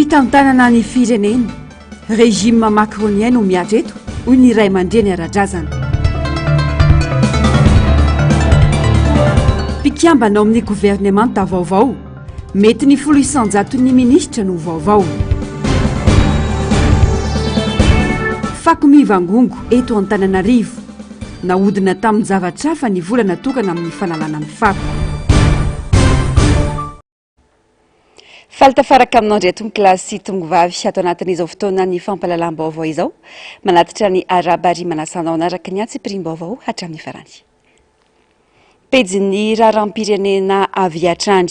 Fitantanana ny firenena, régime macronien no mihatra eto, hoy ny ray aman-dreny ara-drazana. Mpikambana ao amin'ny governemanta vaovao, mety ny 10 isan-jaton'ny minisitra no vaovao. Fako mivangongo eto Antananarivo. Nahodina tamin-javatra hafa ny vola natokana amin'ny fanalana ny fako. Faly tafaraka aminao indray tompokolahy sy tompovavy ato anatin'izao fotoanan'ny fampahalalam-baovao izao. Manatitra ny arahaba ary manasa anao hanaraka ny antsipiriam-baovao hatramin'ny farany. Pejin'ny raharaham-pirenena avy hatrany.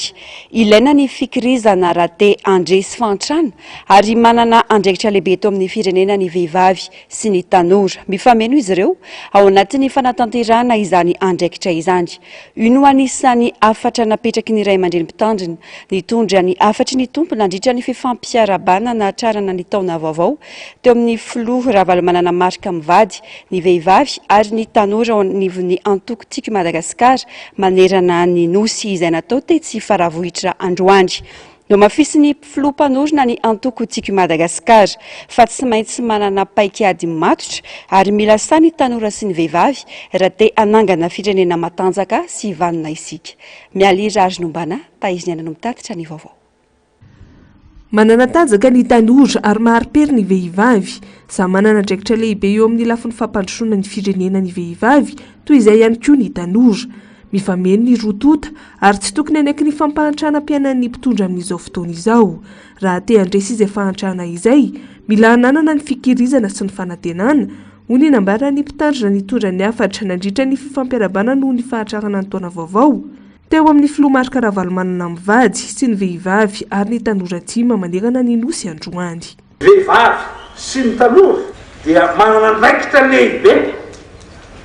Ilaina ny fikirizana raha te handresy fahantrana ary manana andraikitra lehibe eto amin'ny firenena ny vehivavy sy ny tanora. Mifameno izy ireo ao anatin'ny fanatanterahana izany andraikitra izany. Io no anisan'ny hafatra napetraky ny ray aman-dreny mpitandrina nitondra ny hafatry ny Tompo nandritra ny fifampiarahabana nahatrarana ny taona vaovao teo amin'ny filoha Ravalomanana Marc mivady ny vehivavy ary ny tanora ao anivon'ny antoko Tiako i Madagasikara manerana ny Nosy izay natao tetsy Faravohitra androany. Nohamafisin'ny filoha mpanorina ny antoko Tiako i Madagasikara fa tsy maintsy manana paik'ady matotra ary mila sahy ny tanora sy ny vehivavy raha te hanangana firenena matanjaka sy vanona isika. Mialy Raharinombana, Tahiry Ny Aina no mitatitra ny vaovao. Manana tanjaka ny tanora ary mahari-pery ny vehivavy. Samy manana andraikitra lehibe eo amin'ny lafiny fampandrosoana ny firenena ny vehivavy, toy izay ihany koa ny tanora. Mifameno ny roa tonta ary tsy tokony hanaiky ny fampahantrana ampiainan'ny mpitondra amin'izao fotoana izao. Raha te handresy izay fahantrana izay, mila hananana ny fikirizana sy ny fanantenana, hoy ny nambaran'ny mpitandrina nitondra ny hafatra nandritra ny fifampiarahabana noho ny fahatrarana ny taona vaovao. Teo amin'ny filoha Marc Ravalomanana mivady sy ny vehivavy ary ny tanora tim manerana ny Nosy androany. Vehivavy sy ny tanora dia manana andraikitra lehibe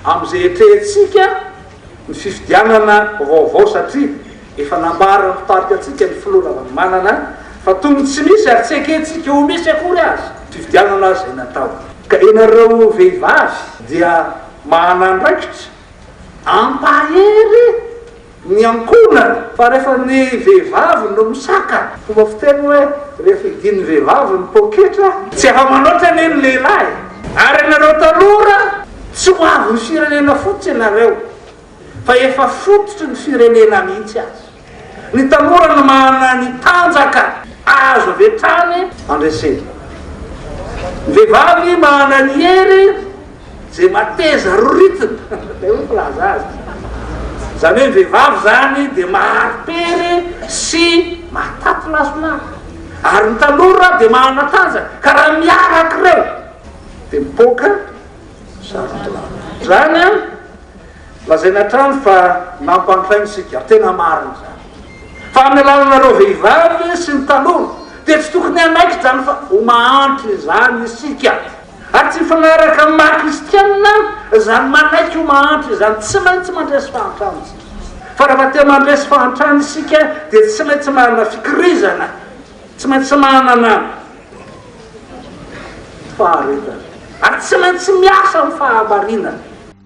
amin'izay etrehintsika ny fifidianana vaovao satria efa nambaran'ny mpitarika antsika ny filoha Ravalomanana fa toy ny tsy misy ary tsy ekentsika ho misy akory aza fifidianana izay natao. Ka ianareo vehivavy dia manana andraikitra Ampahery ny ankohonana fa rehefa ny vehivavy no misaka, fomba fiteny hoe rehefa hidian'ny vehivavy ny poketra, tsy afa-manoatra anie ny lehilahy e! Ary ianareo tanora tsy ho avin'ny firenena fotsiny ianareo fa efa fototry ny firenena mihitsy aza. Ny tanora no manana ny tanjaka azo avy hatrany andresena. Ny vehivavy manana ny hery izay mateza roritina, izay hoy mpilaza azy. Izany hoe ny vehivavy izany dia mahari-pery sy mahataty lazolava. Ary ny tanora dia manana tanjaka, ka raha miaraka ireo dia mipoaka saron-tolava. Izany an! Lazaina hatrany fa nampantraina isika, ary tena marina izany. Fa amin'ny alalanareo vehivavy sy ny tanora dia tsy tokony hanaiky izany fa ho mahantra izany isika. Ary tsy mifanaraka amin'ny maha kristianina izany manaiky ho mahantra izany. Tsy maintsy mandresy fahantrana isika. Fa rehefa te mandresy fahantrana isika dia tsy maintsy manana fikirizana, tsy maintsy manana faharetana, ary tsy maintsy miasa amin'ny fahamarinana.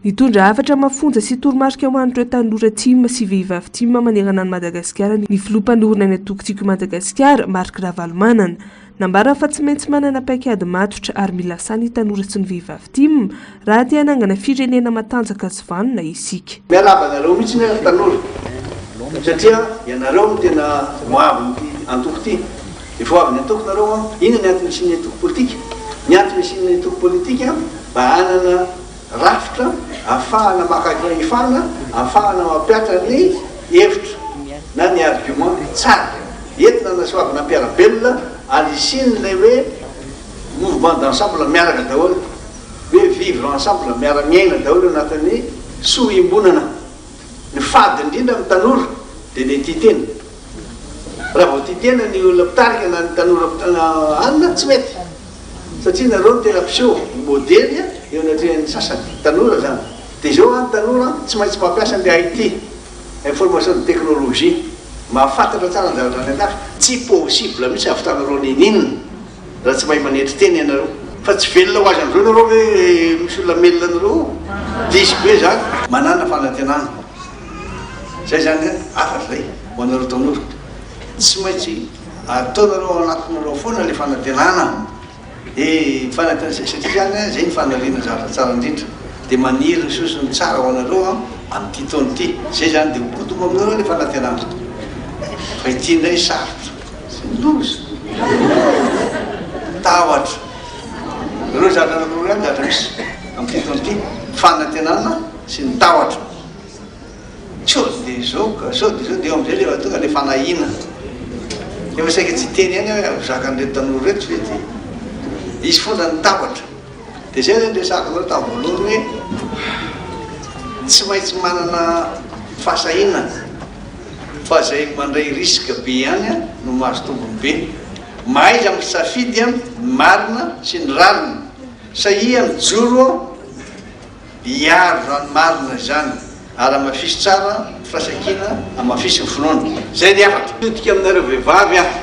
Nitondra hafatra mafonja sy toromarika ho an'ireo tanora tim sy vehivavy tim manerana an'i Madagasikara ny filoha mpanorina ny antoko Tiako i Madagasikara, Marc Ravalomanana. Nambarany fa tsy maintsy manana paikady matotra ary mila sahy ny tanora sy ny vehivavy tim raha te hanangana firenena matanjaka sy vanona isika. Miarahaba anareo mihitsy ry tanora satria ianareo no tena ho avin'ity antoko ity. Efa ho avin'ny antoko nareo an! Inona ny antony isian'ny antoko politika? Ny antony isian'ny antoko politika mba hanana rafitra ahafahana maka fahefana, ahafahana mampihatra ny hevitra na ny argument tsara entina hanasoavana mpiara-belona ary hisian'ilay hoe mouvement d'ensemble miaraka daholo, hoe vivre ensemble, miara-miaina daholo anatin'ny soa iombonana. Ny fady indrindra amin'ny tanora dia ilay tia tena. Raha vao tia tena ny olona mpitarika na ny tanora anona tsy mety. Satria nareo no tena mpiseho, modely eo anatrehan'ny sasany, tanora zany. Dia izao an, tanora tsy maintsy mampiasa an'ilay IT, information de technologie, mahafantatra tsara ny zavatra any andafy, tsy possible mihitsy hahavitanareo n'inon'inona raha tsy mahay manetry tena ianareo. Fa tsy velona ho azy amin'izao nareo ve misy olona hamelona anareo ao? Diso be zany. Manàna fanantenana. Zay zany an, hafatra zay ho anareo tanora. Tsy maintsy. Ataonareo ao anatinareo foana le fanantenana e, fanantenana satria zany zay ny faniriana zavatra tsara indrindra, de maniry ny soa sy ny tsara ho anareo aho amin'ity taona ity, zay zany de ho tonga aminareo le fanantenana, fa ity indray sarotra sy loza, tahotra, ireo zavatra anankiroa ihany zavatra misy amin'ity taona ity, fanantenana sy ny tahotra. Sao dia izao ka, sao dia izao, dia eo amin'izay rehefa tonga ilay fanahiana. Efa saika tsy hiteny ihany aho hoe ho zakan'ireto tanora ireto ve ity? Hisy foana ny tahotra. Dia izay ilay niresahako anareo tamin'ny voalohany hoe tsy maintsy manana fahasahiana fa izay mandray risque be ihany no mahazo tombony be. Mahaiza misafidy ny marina sy ny rariny. Sahia mijoro. Hiaro izany marina izany ary hamafiso tsara ny firaisankina, hamafiso ny finoana. Izay ny hafatra. Mitodika aminareo vehivavy aho.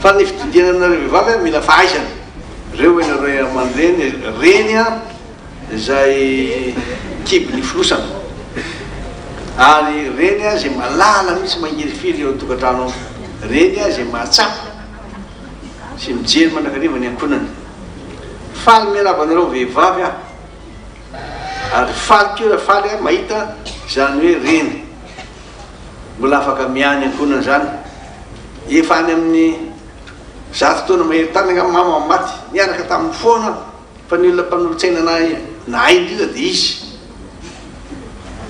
Fa ny fitodiana aminareo vehivavy aho mila fahaizana. Reo ianareo ray aman-dreny, reny izay kibo nifonosana. Ary reny izay malala mihitsy mangirifiry eo an-tokantrano ao. Reny izay mahatsapa sy mijery mandrakariva ny ankohonany. Faly miarahaba anareo vehivavy aho ary faly koa raha faly aho mahita izany hoe reny mbola afaka miahy ny ankohonany izany. Efa any amin'ny zato taona mahery tany angamba mama no maty, niaraka taminy foana aho fa ny olona mpanolotsaina anahy nahay indrindra dia izy.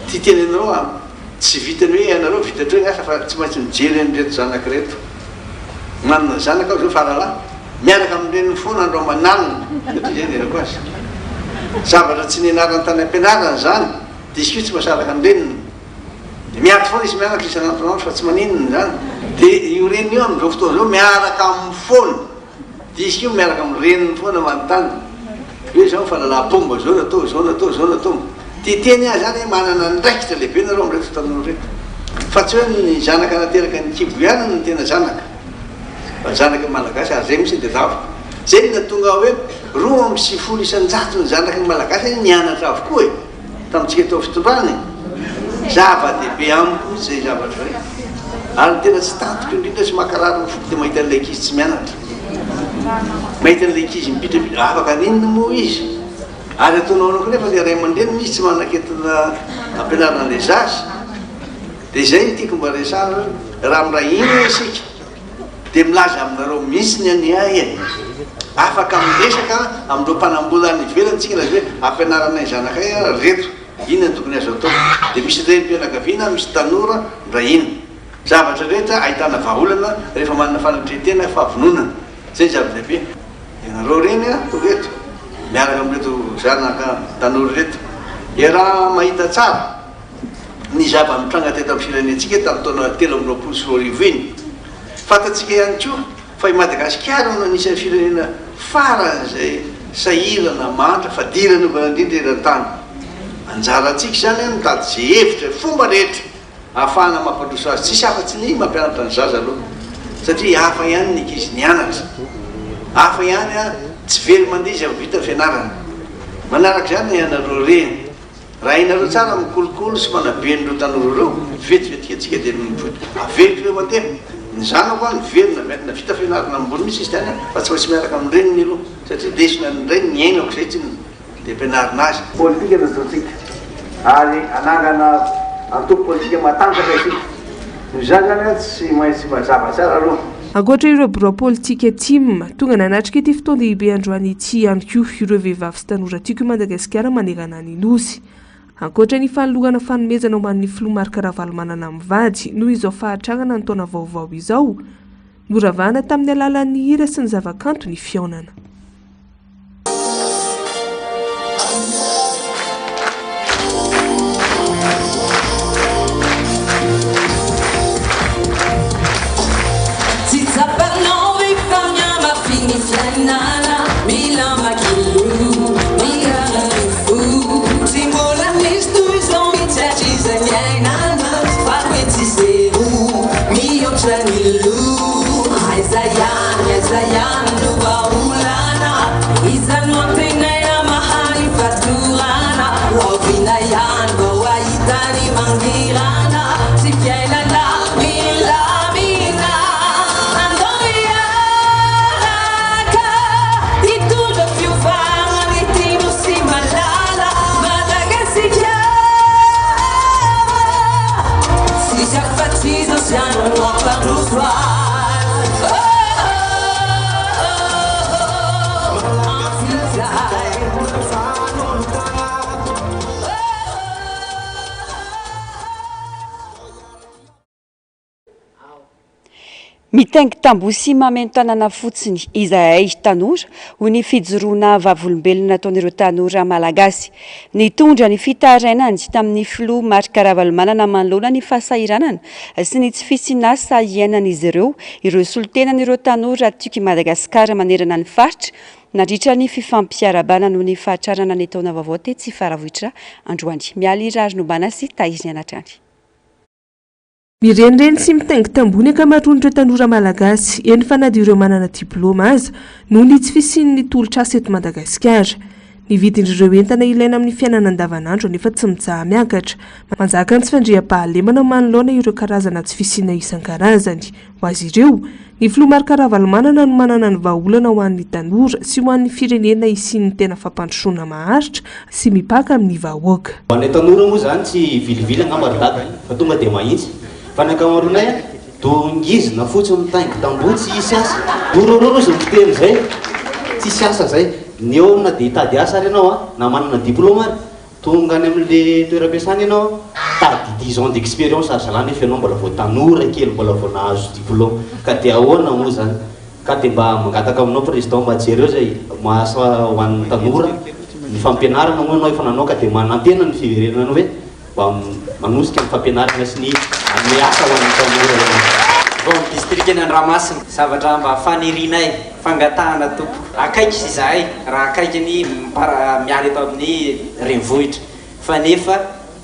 Tia tena ianareo an! Tsy vitany hoe ianareo vita hatreo ny asa fa tsy maintsy mijery an'ireto zanaka ireto. Manana zanaka aho izao faralahy, miaraka amin'ny reniny foana andro aman'alina satria izay no irako azy. Zavatra tsy nianarany tany am-pianarana izany, dia izy koa tsy mahasaraka ny reniny. Dia miady foana izy mianaka isan'andro isan'andro fa tsy maninona izany. Dia io reniny io amin'izao fotoana izao miaraka aminy foana. Dia izy koa miaraka amin'ny reniny foana manontany hoe izao ny fahalalam-pomba, izao no atao, izao no atao, izao no atao. Tia teny aho izany hoe manana andraikitra lehibe nareo amin'ireto tanora ireto. Fa tsy hoe ny zanaka nateraka ny kibo ihany no tena zanaka, fa zanaky ny Malagasy ary izay mihitsy no tadiaviko. Izay no nahatonga hoe 92% ny zanaky ny Malagasy anie nianatra avokoa e! Tamintsika teo fitondrana e! Zava-dehibe amiko mihitsy izay zavatra izay. Ary ny tena tsy tantiko indrindra sy mankarary ny foko dia mahita an'ilay ankizy tsy mianatra. Mahita an'ilay ankizy mipitrapitra, afaka haninona moa izy? Ary ataonao ahoana koa nefa ilay ray aman-dreniny izy tsy manan-ketina ampianarina an'ilay zaza. Dia izay no tiako mba resahana hoe raha miray hina isika dia milaza aminareo mihitsy ny anie ahy e! Afaka miresaka amin'ireo mpanambola any ivelany tsika laza hoe ampianaranay ny zanakay ary reto, inona no tokony azo atao? Dia misy renim-pianakaviana, misy tanora miray hina. Zavatra rehetra ahitana vahaolana rehefa manana fanetren-tena, fahavononana. Izay ny zava-dehibe. Ianareo reny an, tonga eto miaraka amin'ireto zanaka tanora ireto. Iaraha mahita tsara ny zava-nitranga teto amin'ny firenentsika tamin'ny taona 2023 iny. Fantatsika ihany koa fa i Madagasikara no anisan'ny firenena faran'izay sahirana, mahantra, fadiranovana indrindra eran-tany. Anjarantsika izany an mitady izay hevitra, fomba rehetra ahafahana mampandroso azy. Tsisy afa-tsy ny mampianatra ny zaza aloha satria hafa ihany ny ankizy nianatra, hafa ihany an, tsy very mandeha izy vao vita ny fianarana. Manaraka izany ianareo reny. Raha hainareo tsara mikolokolo sy manabe an'ireo tanora ireo, vetivetika antsika dia averiko ireo mandeha. Ny zanako an, niverina avy any, navita fianarana ambony mihitsy izy tany an, fa tsy maintsy miaraka amin'ny reniny aloha, satria lesona ny rainy niainako izay tsinona, dia ampianarina azy. Politika no ataontsika, ary hanangana antoko politika matanjaka isika. Noho izany izany an, tsy maintsy mazava tsara aloha. Ankoatra ireo birao politika tim, tonga nanatrika ity fotoan-dehibe androany ity ihany koa ireo vehivavy sy tanora tiako i Madagasikara manerana ny Nosy. Ankoatra ny fanolorana fanomezana ho an'ny filoha Marc Ravalomanana mivady noho izao fahatrarana ny taona vaovao izao, noravahana tamin'ny alalan'ny hira sy ny zavakanto ny fihaonana. Tsy tsapanao ve fa mihamafy ny fiainana Mila makilo, mangarano fo Tsy mbola nisy toy izao mihitsy hatrizay niainana Fa hoe tsy zéro, mihoatra ny loha Aiza ihany, aiza ihany no vahaolana. Mitaingi-tamboho sy mameno tanàna fotsiny izahay tanora, hoy ny fijoroana vavolombelona nataon'ireo tanora malagasy. Nitondra ny fitarainany tamin'ny filoha Marc Ravalomanana manoloana ny fahasahiranana sy ny tsy fisian'asa iainan'izy ireo ireo solontenan'ireo tanora Tiako i Madagasikara manerana ny faritra nandritra ny fifampiarahabana noho ny fahatrarana ny taona vaovao tetsy Faravohitra androany. Mialy Raharinombana sy Tahiriniana hatrany. Mirenireny sy mitaingi-tamboho ny ankamaroan'ireo tanora malagasy, eny fa na dia ireo manana diplaoma aza, noho ny tsy fisian'ny tolotr'asa eto Madagasikara. Ny vidin'ireo entana ilaina amin'ny fiainana andavanandro anefa tsy mitsaha-miakatra. Manjaka ny tsy fandriampahalemana manoloana ireo karazana tsy fisiana isan-karazany. Ho azy ireo, ny filoha Marc Ravalomanana no manana ny vahaolana ho an'ny tanora sy ho an'ny firenena hisian'ny tena fampandrosoana maharitra sy mipaka amin'ny vahoaka. Ho anay tanora moa izany tsy hivilivily angamba ry dada fa tonga dia mahitsy fa ny ankamaroanay a dongizina fotsiny mitaingy tamboho tsy hisy asa. Orororo izay miteny izay, tsisy asa izay. Ny eo na dia hitady asa ary ianao a, na manana diplôme ary, Tonga any amin'le toeram-piasana ianao, tady dix ans d'expérience ary zalahy nefa ianao mbola vao tanora kely mbola vao nahazo diplôme ka dia ahoana moa zany? Ka dia mba mangataka aminao président mba jereo izay maha-asa ho an'ny tanora, ny fampianarana moa ianao efa nanao ka dia manantena ny fiverenanao hoe mba manosika ny fampianarana sy ny hanome asa ho an'ny tanora ianao. Vao amin'ny distrikan'i Andramasina. Zavatra mba fanirianay. Fangatahana tompoko. Akaiky izahay raha akaiky ny miala eto amin'ny renivohitra fa nefa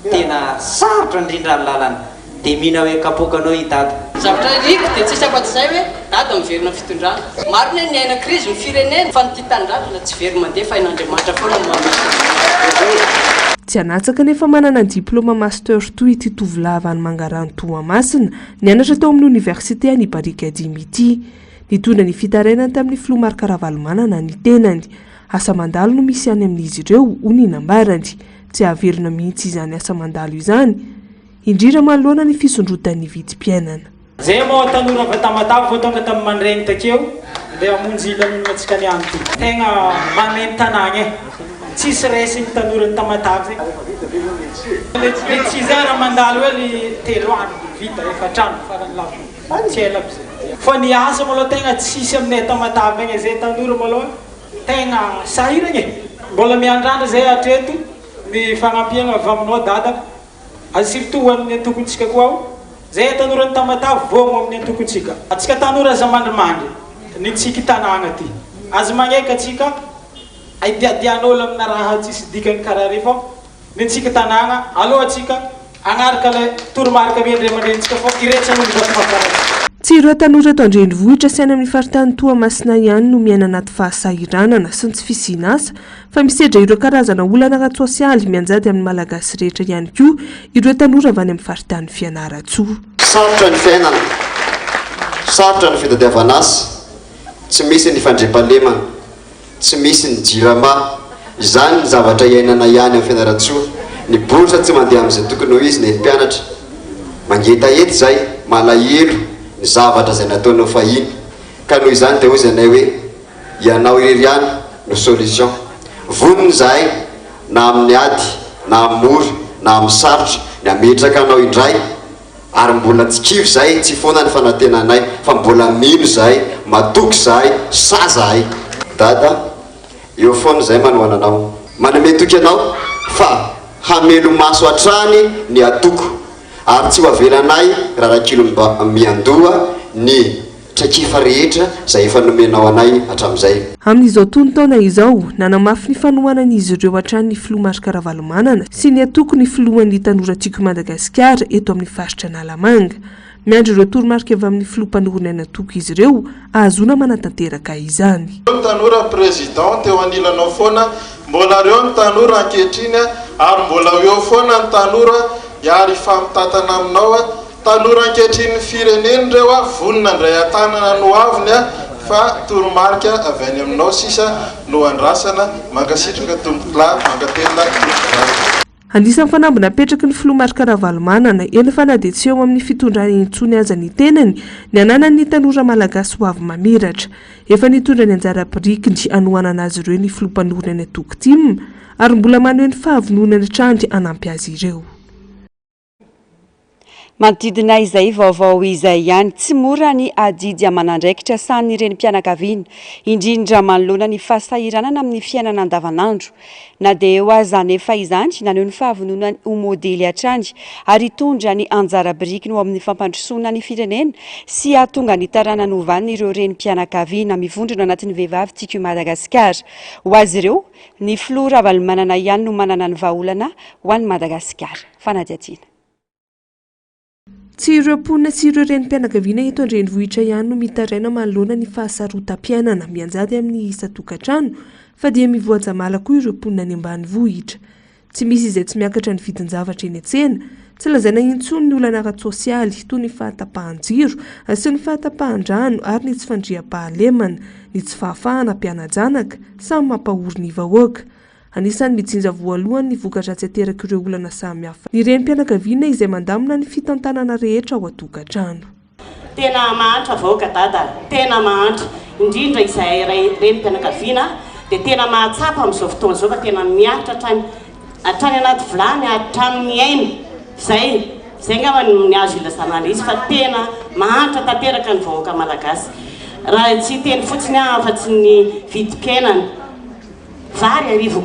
tena sarotra indrindra ny lalana dia mino aho hoe kapoakanao i dada. Ny zavatra iriko dia tsisy afa-tsy izay hoe dada miverina amin'ny fitondrana. Marina hoe niaina krizy ny firenena fa ny tia tanindrazana tsy very mandeha fa hain'Andriamanitra foana ny mametraka ny Tsy hanatsaka nefa manana ny diplaoma Master toy ity tovolahy avy any Mangarano Toamasina, nianatra tao amin'ny oniversite any Barikadimy ity. Nitondra ny fitarainany tamin'ny filoha Marc Ravalomanana ny tenany. Asa mandalo no misy any amin'izy ireo, hoy ny nambarany. Tsy hahavelona mihitsy izany asa mandalo izany, indrindra manoloana ny fisondrotan'ny vidim-piainana. Zay moa tanora avy Tamatave vao tonga tamin'ny mandraigny takeo ndeha hamonjy lanonana antsika niany ty. Tegna mameno tanàgna e. Tsisy resy ny tanora ny Tamatave zegny. Le tsy zay raha mandalo hely telo andro de vita, efatra andro farany lafo. Tsy ela aby zay. Fa ny asa malôha tegna tsisy aminay Tamatave agny e, zay tanora malôha tegna sahiragna e. Mbola miandrandra zay hatreto ny fagnampiagna avy aminao dada, ary surtout ho an'ny antokontsika koa aho, zay tanoran'i Tamatave vôgno amin'ny antokontsika. Atsika tanora aza mandrimandry ny tsiky tanàgna ty. Aza magneky atsika hidiadian'ôlo amina raha tsisy dikany karaha rey fô Ny antsika tanàgna, aleo atsika agnaraka le toromarika amian'ny ray aman-drenintsika fô iretsy an'olo vato mamparatsy. Tsy ireo tanora eto an-drenivohitra sy any amin'ny faritany Toamasina ihany no miaina anaty fahasahiranana sy ny tsy fisian'asa fa misedra ireo karazana olana ara-tsosialy mianjady amin'ny Malagasy rehetra ihany koa ireo tanora avy any amin'ny faritany Fianarantsoa. Sarotra ny fiainana, sarotra ny fitadiavana asa, tsy misy ny fandriampahalemana. Tsy misy ny jirama. Izany ny zavatra iainana ihany ao Fianarantsoa. Ny bourse tsy mandeha amin'izay tokony ho izy ny mpianatra. Mangetaheta izay, malahelo ny zavatra izay nataonao fahiny. Ka noho izany dia hoy izahay hoe, ianao irery ihany no solution. Vonona izahay na amin'ny ady, na amin'ny mora, na amin'ny sarotra, ny hametraka anao indray. Ary mbola tsy kivy zahay, tsy foana ny fanantenanay, fa mbola mino zahay, matoky zahay, sahy zahay. Dada, eo foana zahay manohana anao. Manome toky anao fa hamelo-maso hatrany ny atoko, ary tsy ho avelanay rarak'ilo miandoha ny. Traikefa rehetra izay efa nomenao anay hatramin'izay. Amin'izao tonon-taona izao, nanamafy ny fanohanan'izy ireo hatrany ny filoha Marc Ravalomanana sy ny antoko ny filohan'ny Tanora Tiako i Madagasikara eto amin'ny faritra Analamanga. Miandry ireo toromarika avy amin'ny filoha mpanorina ny antoko izy ireo ahazoana manatanteraka izany. Reo ny tanora président teo anilanao foana, mbola reo ny tanora ankehitriny ary mbola ho eo foana ny tanora hiary hifampitatana aminao. Tanora ankehitriny firenena ireo a, vonona handray an-tanana ny hoaviny a, fa toromarika avy any aminao sisa no andrasana, mankasitraka tompokolahy, mankatelina tompokovavy. Anisan'ny fanamby napetraky ny filoha Marc Ravalomanana, eny fa na dia tsy eo amin'ny fitondrana intsony aza ny tenany, ny hananan'ny tanora malagasy ho avy mamiratra. Efa nitondra ny anjara birikiny hanohanana azy ireo ny filoha mpanorina ny antoko tim, ary mbola maneho ny fahavononany hatrany hanampy azy ireo. Manodidina izay vaovao izay ihany, tsy mora ny adidy aman'andraikitra sahanin'ny renim-pianakaviana, indrindra manoloana ny fahasahiranana amin'ny fiainana andavanandro. Na dia eo aza anefa izany, naneho ny fahavononany ho modely hatrany ary hitondra ny anjara birikiny ho amin'ny fampandrosoana ny firenena sy hahatonga ny taranany ho vanona ireo renim-pianakaviana mivondrona anatin'ny Vehivavy Tiako i Madagasikara. Ho azy ireo, ny filoha Ravalomanana ihany no manana ny vahaolana ho an'i Madagasikara. Fanadihadiana. Tsy ireo mponina sy ireo renim-pianakaviana eto an-drenivohitra ihany no mitaraina manoloana ny fahasarotam-piainana mianjady amin'ny isan-tokantrano fa dia mivoa-jamala koa ireo mponina any ambanivohitra. Tsy misy izay tsy miakatra ny vidin-javatra eny an-tsena. Tsy lazaina intsony ny olana ara-tsosialy toy ny fahatapahan-jiro sy ny fahatapahan-drano ary ny tsy fandriampahalemana, ny tsy fahafahana mpiana-janaka, samy mampahory ny vahoaka. Anisan'ny mijinja voalohany ny voka-dratsy aterak'ireo olana samihafa ny renim-pianakaviana izay mandamina ny fitantanana rehetra ao an-tokantrano. Tena mahantra vahoaka dada, tena mahantra, indrindra izahay ray renim-pianakaviana dia tena mahatsapa amin'izao fotoana izao fa tena miaritra hatrany hatrany anaty vilany hatramin'ny aina, izay, izay angamba ny azo ilazana an'ilay izy fa tena mahantra tanteraka ny vahoaka malagasy. Raha tsy hiteny fotsiny aho afa-tsy ny vidim-piainana. Vary arivo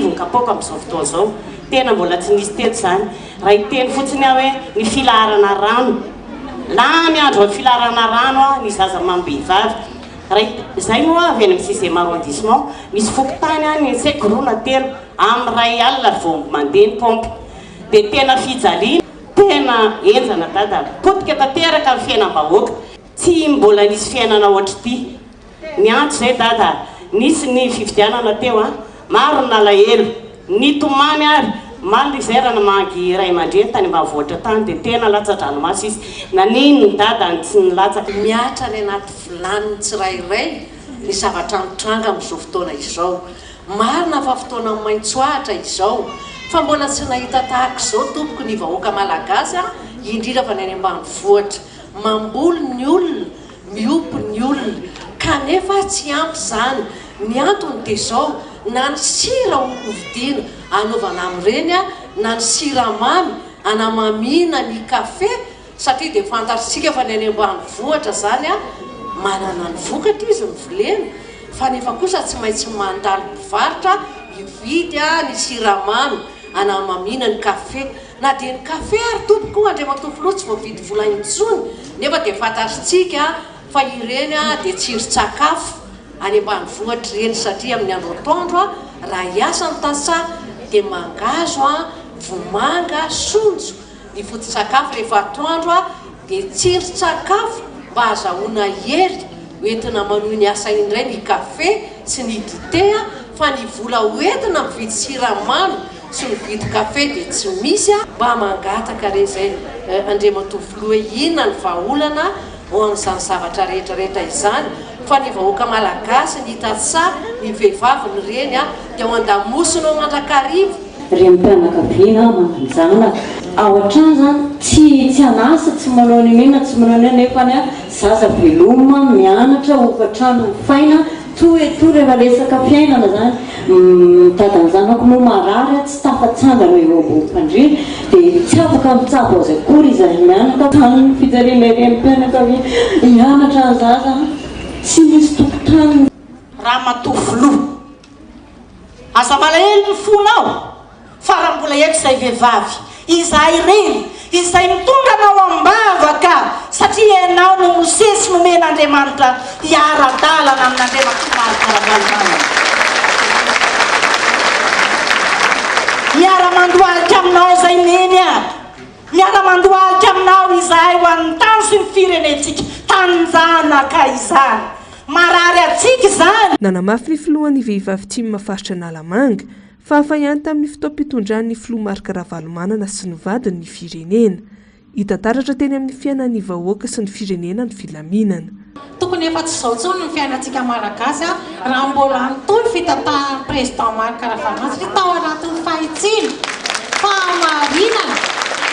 ny kapoaka amin'izao fotoana izao. Tena mbola tsy nisy teto izany. Raha hiteny fotsiny aho hoe ny filaharana rano. Lany andro amin'ny filaharana rano aho ny zaza amam-behivavy. Raha izay moa avy any amin'ny sixième arrondissement, misy fokontany any tsy haiko roa na telo, amin'ny iray alina vao mandeha ny paompy. Dia tena fijaliana, tena henjana dada. Potika tanteraka ny fiainam-bahoaka. Tsy mbola nisy fiainana ohatr'ity. Niantso zay dada a! Nisy ny fifidianana teo an! Maro ny nalahelo, nitomany ary, omaly izay raha namangy ray aman-dreny tany ambanivohitra tany dia tena latsa-dranomaso izy, naninona dada no tsy nilatsaka? Mihatra any anaty vilanin'ny tsirairay ny zavatra mitranga amin'izao fotoana izao. Marina fa fotoana maitso ahitra izao, fa mbola tsy nahita tahaka izao tompoko ny vahoaka malagasy indrindra fa ny any ambanivohitra. Mamboly ny olona, miompy ny olona, kanefa tsy ampy izany. Ny antony dia izao, na ny sira hovidiana anaovana amin'ireny, na ny siramamy anamamiana ny kafe, satria dia fantatr'isika fa ny any ambanivohitra izany manana ny vokatra izy ny volena, fa nefa kosa tsy maintsy mandalo mpivarotra hividy ny siramamy anamamiana ny kafe. Na dia ny kafe ary tompoko Andriamatoa Filoha tsy voavidy vola intsony nefa dia fantatritsika fa ireny dia tsiron-tsakafo any ambanivohitra ireny satria amin'ny andro atoandro raha hiasa ny tantsaha dia mangahazo, vomanga, sonjo ny foto-tsakafo rehefa atoandro dia tsiron-tsakafo mba ahazahoana hery hoentina manohy ny asa indray ny kafe sy ny dite fa ny vola hoentina mividy siramamy Tsy mividy kafe dia tsy misy a! Mba mangataka re zay Andriamatoa Filoha hoe inona ny vahaolana ho an'izany zavatra rehetra rehetra izany fa ny vahoaka Malagasy, ny tantsaha, ny vehivavy, ny reny a! dia ao an-damosina ao mandrakariva. Renim-pianakaviana manan-janaka ao an-trano zany tsy tsy an'asa tsy manao n'inon'inona tsy manao n'inona nefany a zaza veloma mianatra hofantrano mifaina Tout et tout rehefa resaka fiainana zany, ny dadan'ny zanako moa marary tsy tafatsangana eo ambony fandriana dia tsy afaka mitsabo azy akory izahay mianaka, tany ny fijalian'ilay renim-pianakaviana hianatra ny zaza tsy misy tokotaniny. Ramatoa Filoha, aza malahelo ny fonao Fa raha mbola eto izay vehivavy, izahay reny, izay mitondra anao am-bavaka, satria ianao no Mosesy nomen'Andriamanitra hiara-dalana amin'Andriamatoa Marc Ravalomanana. Miara-mandohalika aminao izay Neny a! Miara-mandohalika aminao izahay ho an'ny tany sy ny firenentsika, tanin-janaka izany. Marary antsika izany. Nanamafy ny filohan'ny Vehivavy Tim faritra Analamanga, Fa hafa ihany tamin'ny fotoam-pitondran'ny filoha Marc Ravalomanana sy ny vadiny ny firenena. Hita taratra teny amin'ny fiainan'ny vahoaka sy ny firenena ny filaminana. Tokony efa tsy izao intsony ny fiainantsika Malagasy raha mbola nitohy ny fitantahan'ny Président Marc Ravalomanana satria tao anatin'ny fahitsiana, fahamarinana,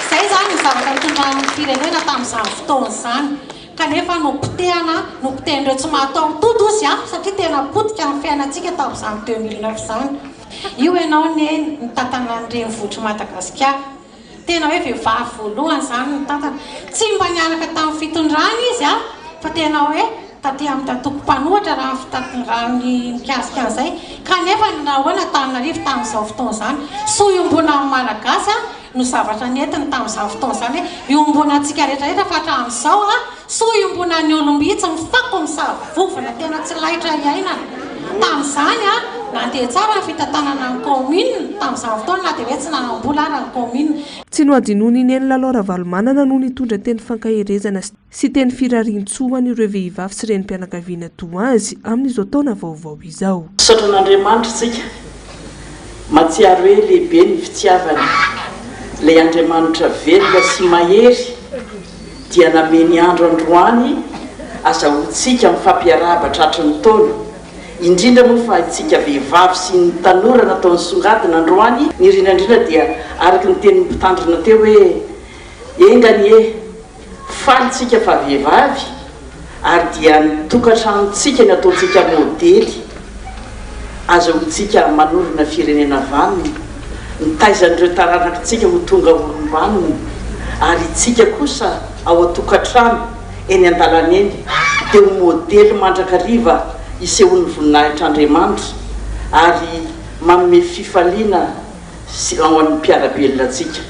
izay izany ny zavatra nitondrany ny firenena tamin'izany fotoana izany. Kanefa nopotehana, nopotehin'ireo tsy mahataho-tody hozy aho satria tena potika ny fiainantsika tamin'izany 2009 izany. Io ianao Neny nitantana ny renivohitr'i Madagasikara. Tena hoe vehivavy voalohany izany nitantana. Tsy mba niaraka tamin'ny fitondrana izy an, fa tena hoe taty amin'ny antoko mpanohitra raha ny fitat- raha ny mikasika an'izay. Kanefa nahoana Antananarivo tamin'izao fotoana izany? Soa iombonan'ny Malagasy an, no zavatra nentiny tamin'izany fotoana izany hoe iombonantsika rehetra rehetra fa hatramin'izao an, soa iombonan'ny olom-bitsy mifako misavovona tena tsy laitra iainana. Tamin'izany an, nandeha tsara ny fitantanana ny kaominina tamin'izany fotoana na dia hoe tsy nanam-bola ara ny kaominina. Tsy nohadinoin'i Neny Lalao Ravalomanana no nitondra teny fankaherezana sy. Sy teny firarian-tsoa ho an'ireo vehivavy sy renim-pianakaviana toa azy amin'izao taona vaovao izao. Misaotra an'Andriamanitra isika, mahatsiaro hoe lehibe ny fitiavany. Ilay Andriamanitra velona sy mahery dia namehy ny andro androany azahoantsika mifampiarahaba tratry ny taona, indrindra moa fa isika vehivavy sy ny tanora natao nisongadina androany, ny indrindra indrindra dia araka ny tenin'ny mpitandrina teo hoe enga anie Faly tsika fa vehivavy ary dia ny tokantranontsika ny ataontsika modely azahoantsika manorina firenena vanona, mitaiza an'ireo taranakitsika ho tonga olom-banona ary itsika kosa ao an-tokantrano eny an-dalana eny dia ho modely mandrakariva isehoan'ny voninahitr'Andriamanitra ary manome fifaliana sy ao an'ny mpiara-belona antsika.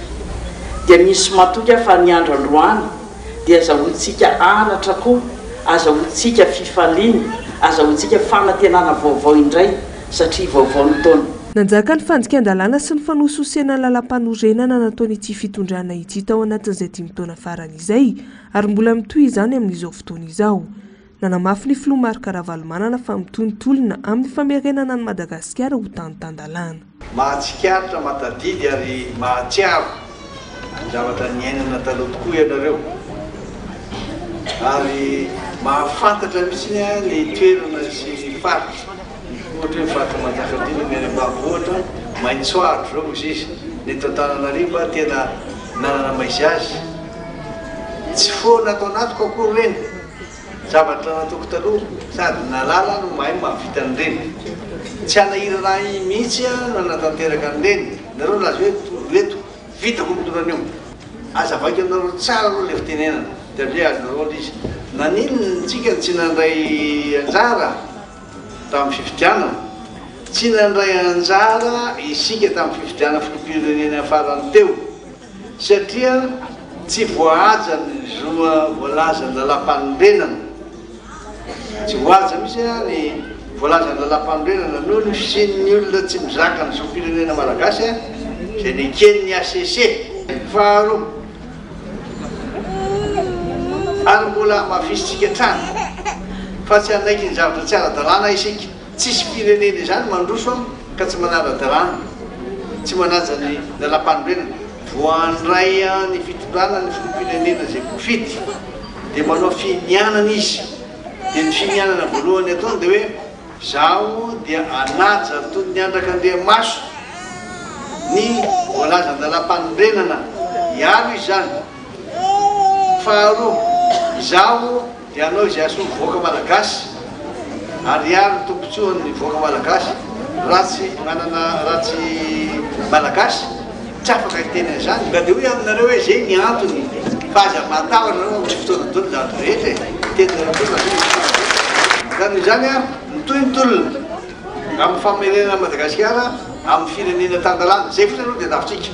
Dia misy matoky aho fa ny andro androany dia azahoantsika anatra koa, azahoantsika fifaliana, azahoantsika fanantenana vaovao indray satria vaovao ny taona. Nanjaka ny fandikan-dalàna sy ny fanosihosena ny lalàmpanorenana nataon'ity fitondrana ity tao anatin'izay dimy taona farany izay ary mbola mitohy izany amin'izao fotoana izao. Nanamafy ny filoha Marc Ravalomanana fa mitohy ny tolona amin'ny famerenana an'i Madagasikara ho tany tan-dalàna. Mahatsikaritra, mahatadidy ary mahatsiaro ny zavatra niainana taloha tokoa ianareo ary mahafantatra mihitsy ny toerana sy ny faritra, ohatra hoe faritra Manjakandriana ny any ambanivohitra, Maitsoahitra izao hozy izy, ny eto Antananarivo tena nanana maizy azy, tsy foana ato anatiko akory ireny. Zavatra nataoko taloha sady nahalala no mahay mahavita an'ireny. Tsy hanahirana ahy mihitsy aho nanatanteraka an'ireny. Nareo nilaza hoe tondro eto, vitako mitondra an'io. Azavaiko aminareo tsara aloha ilay fitenenana dia avy eo azonareo ilay izy. Naninona tsika no tsy nandray anjara tamin'ny fifidianana? Tsy nandray anjara isika tamin'ny fifidianana filoham-pirenena farany teo. Satria tsy voahaja ny zo voalazan'ny lalàmpanorenana. Tsy voahaja mihitsy ny voalazan'ny lalàmpanorenana noho ny fisian'ny olona tsy mizaka ny zom-pirenena malagasy izay neken'ny hcc. Faharoa, ary mbola hamafisintsika hatrany fa tsy hanaiky ny zavatra tsy ara-dalàna isika. Tsisy firenena izany mandroso ka tsy manara-dalàna, tsy manaja ny lalàmpanorenana. Voandray ny fitondrana ny filoham-pirenena izay voafidy dia manao finianana izy. Dia ny finianana voalohany ataony dia hoe zaho dia hanaja toy ny andrak'Andriamaso ny voalazan-dalàmpanorenana, hiaro izy izany. Faharoa, izaho Dia hanao izay hahasoa ny vahoaka malagasy ary hiaro ny tombontsoan'ny vahoaka malagasy. Raha tsy manana, raha tsy malagasy, tsy afaka hiteny an'izany. Ka dia hoy aho aminareo hoe izay ny antony fa aza matahotra nareo fa misy fotoana daholo ny zavatra rehetra e. Teninareo foana ve ny fotoana? Ka noho izany mitohy ny tolona amin'ny famerenana an'i Madagasikara amin'ny firenena tan-dalàna. Izay fotsiny aloha dia tafitsika.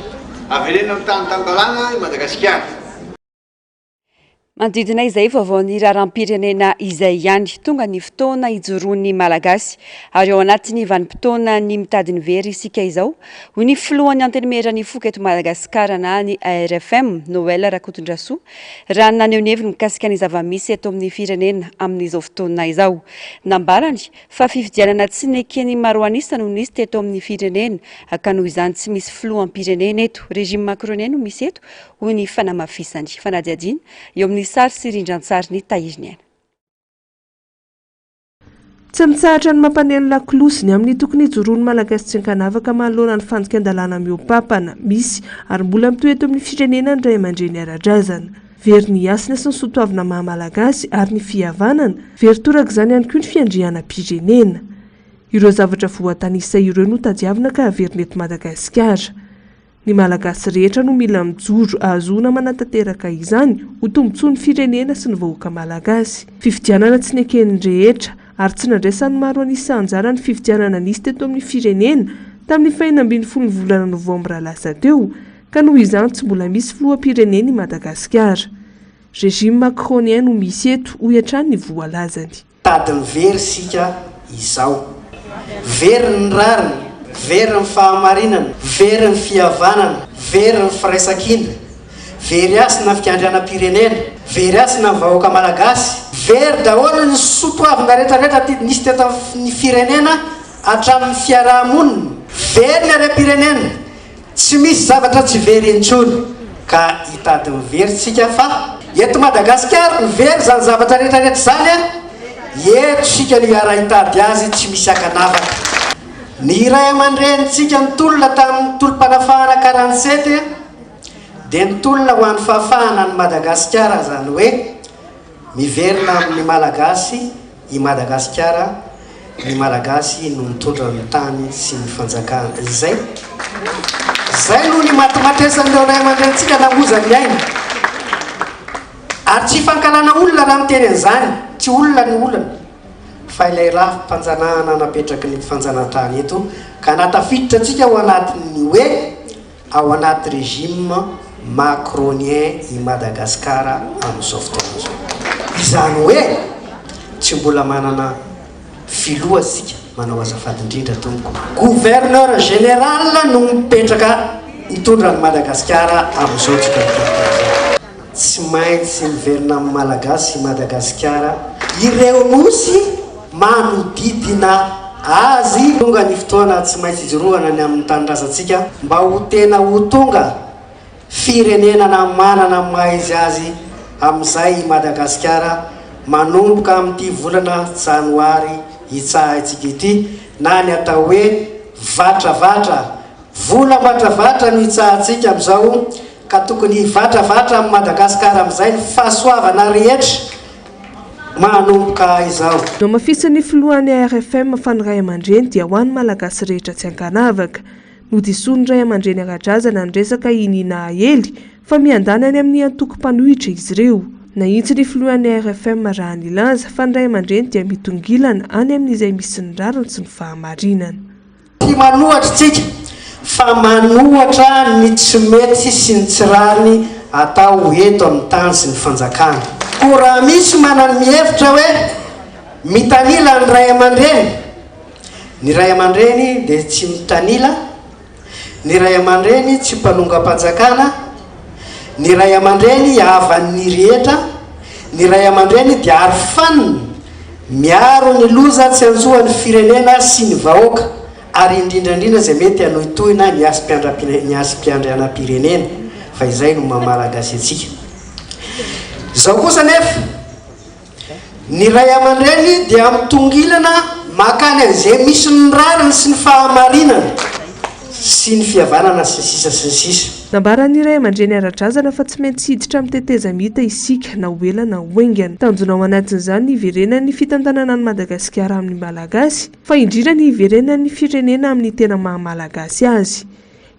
Avereno amin'ny tany tan-dalàna i Madagasikara. Manodidina izay vaovaon'ny raharaham-pirenena izay ihany. Tonga ny fotoana hijoroan'ny Malagasy ary ao anatin'ny vanim-potoanan'ny mitady ny very isika izao, hoy ny filohan'ny Antenimieran'ny foko eto Madagasikara na ny ARFM, Noël Rakotondrasoa, raha naneho ny heviny mikasika ny zava-misy eto amin'ny firenena amin'izao fotoana izao. Nambarany fa fifidianana tsy neken'ny maro an'isa no nisy teto amin'ny firenena ka noho izany tsy misy filoham-pirenena eto. Régime macronien no misy eto, hoy ny fanamafisany. Fanadihadiana eo amin'ny sary sy rindran-tsarin'i Tahiriniaina. Tsy mitsahatra ny mampaneno lakolosy ny amin'ny tokony hijoroan'ny Malagasy tsy ankanavaka manoloana ny fandikan-dalàna mihoa-papana misy ary mbola mitohy eto amin'ny firenena ny ray aman-dreny ara-drazana. Very ny hasina sy ny soatoavina maha Malagasy ary ny fihavanana, very torak'izany ihany koa ny fiandrianam-pirenena. Ireo zavatra voatanisa ireo no tadiavina ka haverina eto Madagasikara. Ny Malagasy rehetra no mila mijoro ahazoana manatanteraka izany ho tombontsoan'ny firenena sy ny vahoaka Malagasy. Fifidianana tsy neken'ny rehetra ary tsy nandraisan'ny maro an'isa anjara ny fifidianana nisy teto amin'ny firenena tamin'ny fahenina ambin'ny folo ny volana novambra lasa teo ka noho izany tsy mbola misy filoham-pirenena i Madagasikara. Régime macronien no misy eto, hoy hatrany ny voalazany. Tady ny very isika izao. Very ny rariny, very ny fahamarinana, very ny fihavanana, very ny firaisankina, very hasina ny fiandrianam-pirenena, very hasina ny vahoaka malagasy, very daholo ny soa toavina rehetra rehetra nisy teto amin'ny firenena hatramin'ny fiaraha-monina, very ny harem-pirenena, Tsy misy zavatra tsy very intsony ka hitady ny very tsika fa eto Madagasikara ny very zany zavatra rehetra rehetra zany a! Eto isika no hiara hitady azy tsy misy ankanavaka. Ny ray aman-drenintsika nitolona tamin'ny tolom-panafahana 47 dia nitolona ho an'ny fahafahana an'i Madagasikara zany hoe Miverina amin'ny Malagasy i Madagasikara, ny Malagasy no mitondra ny tany sy ny fanjakana. Izay. Izay no nimatimatesan'ireo ray aman-drenintsika namoizany ny ainy. Ary tsy fankahalana olona raha miteny an'izany, tsy olona ny olana, fa ilay rafi-panjanahana napetraky ny fanjanahantany eto ka nahatafiditra antsika ao anatin'ny hoe Ao anaty régime macronien i Madagascar amin'izao fotoana izao. Izany hoe tsy mbola manana filoha isika, manao azafady indrindra tompoko. Gouverneur général no mipetraka mitondra an'i Madagasikara amin'izao tsika miteny izao. Tsy maintsy miverina amin'ny Malagasy i Madagasikara. Ireo nosy manodidina azy. Tonga ny fotoana tsy maintsy ijoroana ny amin'ny tanindrazantsika mba ho tena ho tonga firenenana manana ny maha izy azy amin'izay i Madagasikara manomboka amin'ity volana janoary hitsahantsika ity na ny atao hoe vatravatra Vola vatravatra no itsahantsika amin'izao ka tokony hivatravatra amin'i Madagasikara amin'izay ny fahasoavana rehetra manomboka izao. Nohamafisin'ny filohan'ny ARFM fa ny ray aman-dreny dia ho an'ny Malagasy rehetra tsy ankanavaka. Nodisoan'ny ray aman-dreny ara-drazana ny resaka iniana aely fa miandany any amin'ny antoko mpanohitra izy ireo. Nahitsy ny filohan'ny ARFM raha nilaza fa ny ray aman-dreny dia mitongilana any amin'izay misy ny rariny sy ny fahamarinana. Tsy manohatra tsika fa manohatra ny tsy mety sy ny tsy rariny atao eto amin'ny tany sy ny fanjakana. Koa raha misy manana mihevitra hoe mitanila ny ray aman-dreny, ny ray aman-dreny dia tsy mitanila, ny ray aman-dreny tsy mpanongam-panjakana, ny ray aman-dreny havan'ny rehetra, ny ray aman-dreny dia arofanina, miaro ny loza tsy antsoan'ny firenena sy ny vahoaka ary indrindra indrindra izay mety hanohitohina ny hasim-piandra ny hasim-piandrianam-pirenena fa izay no maha malagasy antsika. Izao kosa anefa, Ny ray aman-dreny dia mitongilana mankany an'izay misy ny rariny sy ny fahamarinana sy ny fihavanana sy ny sisa sy ny sisa. Nambaran'ny ray aman-dreny ara-drazana fa tsy maintsy hiditra amin'ny tetezamita isika na ho ela na ho haingana. Tanjona ao anatin'izany ny hiverenan'ny fitantanana an'i Madagasikara amin'ny Malagasy, fa indrindra ny hiverenan'ny firenena amin'ny tena maha Malagasy azy.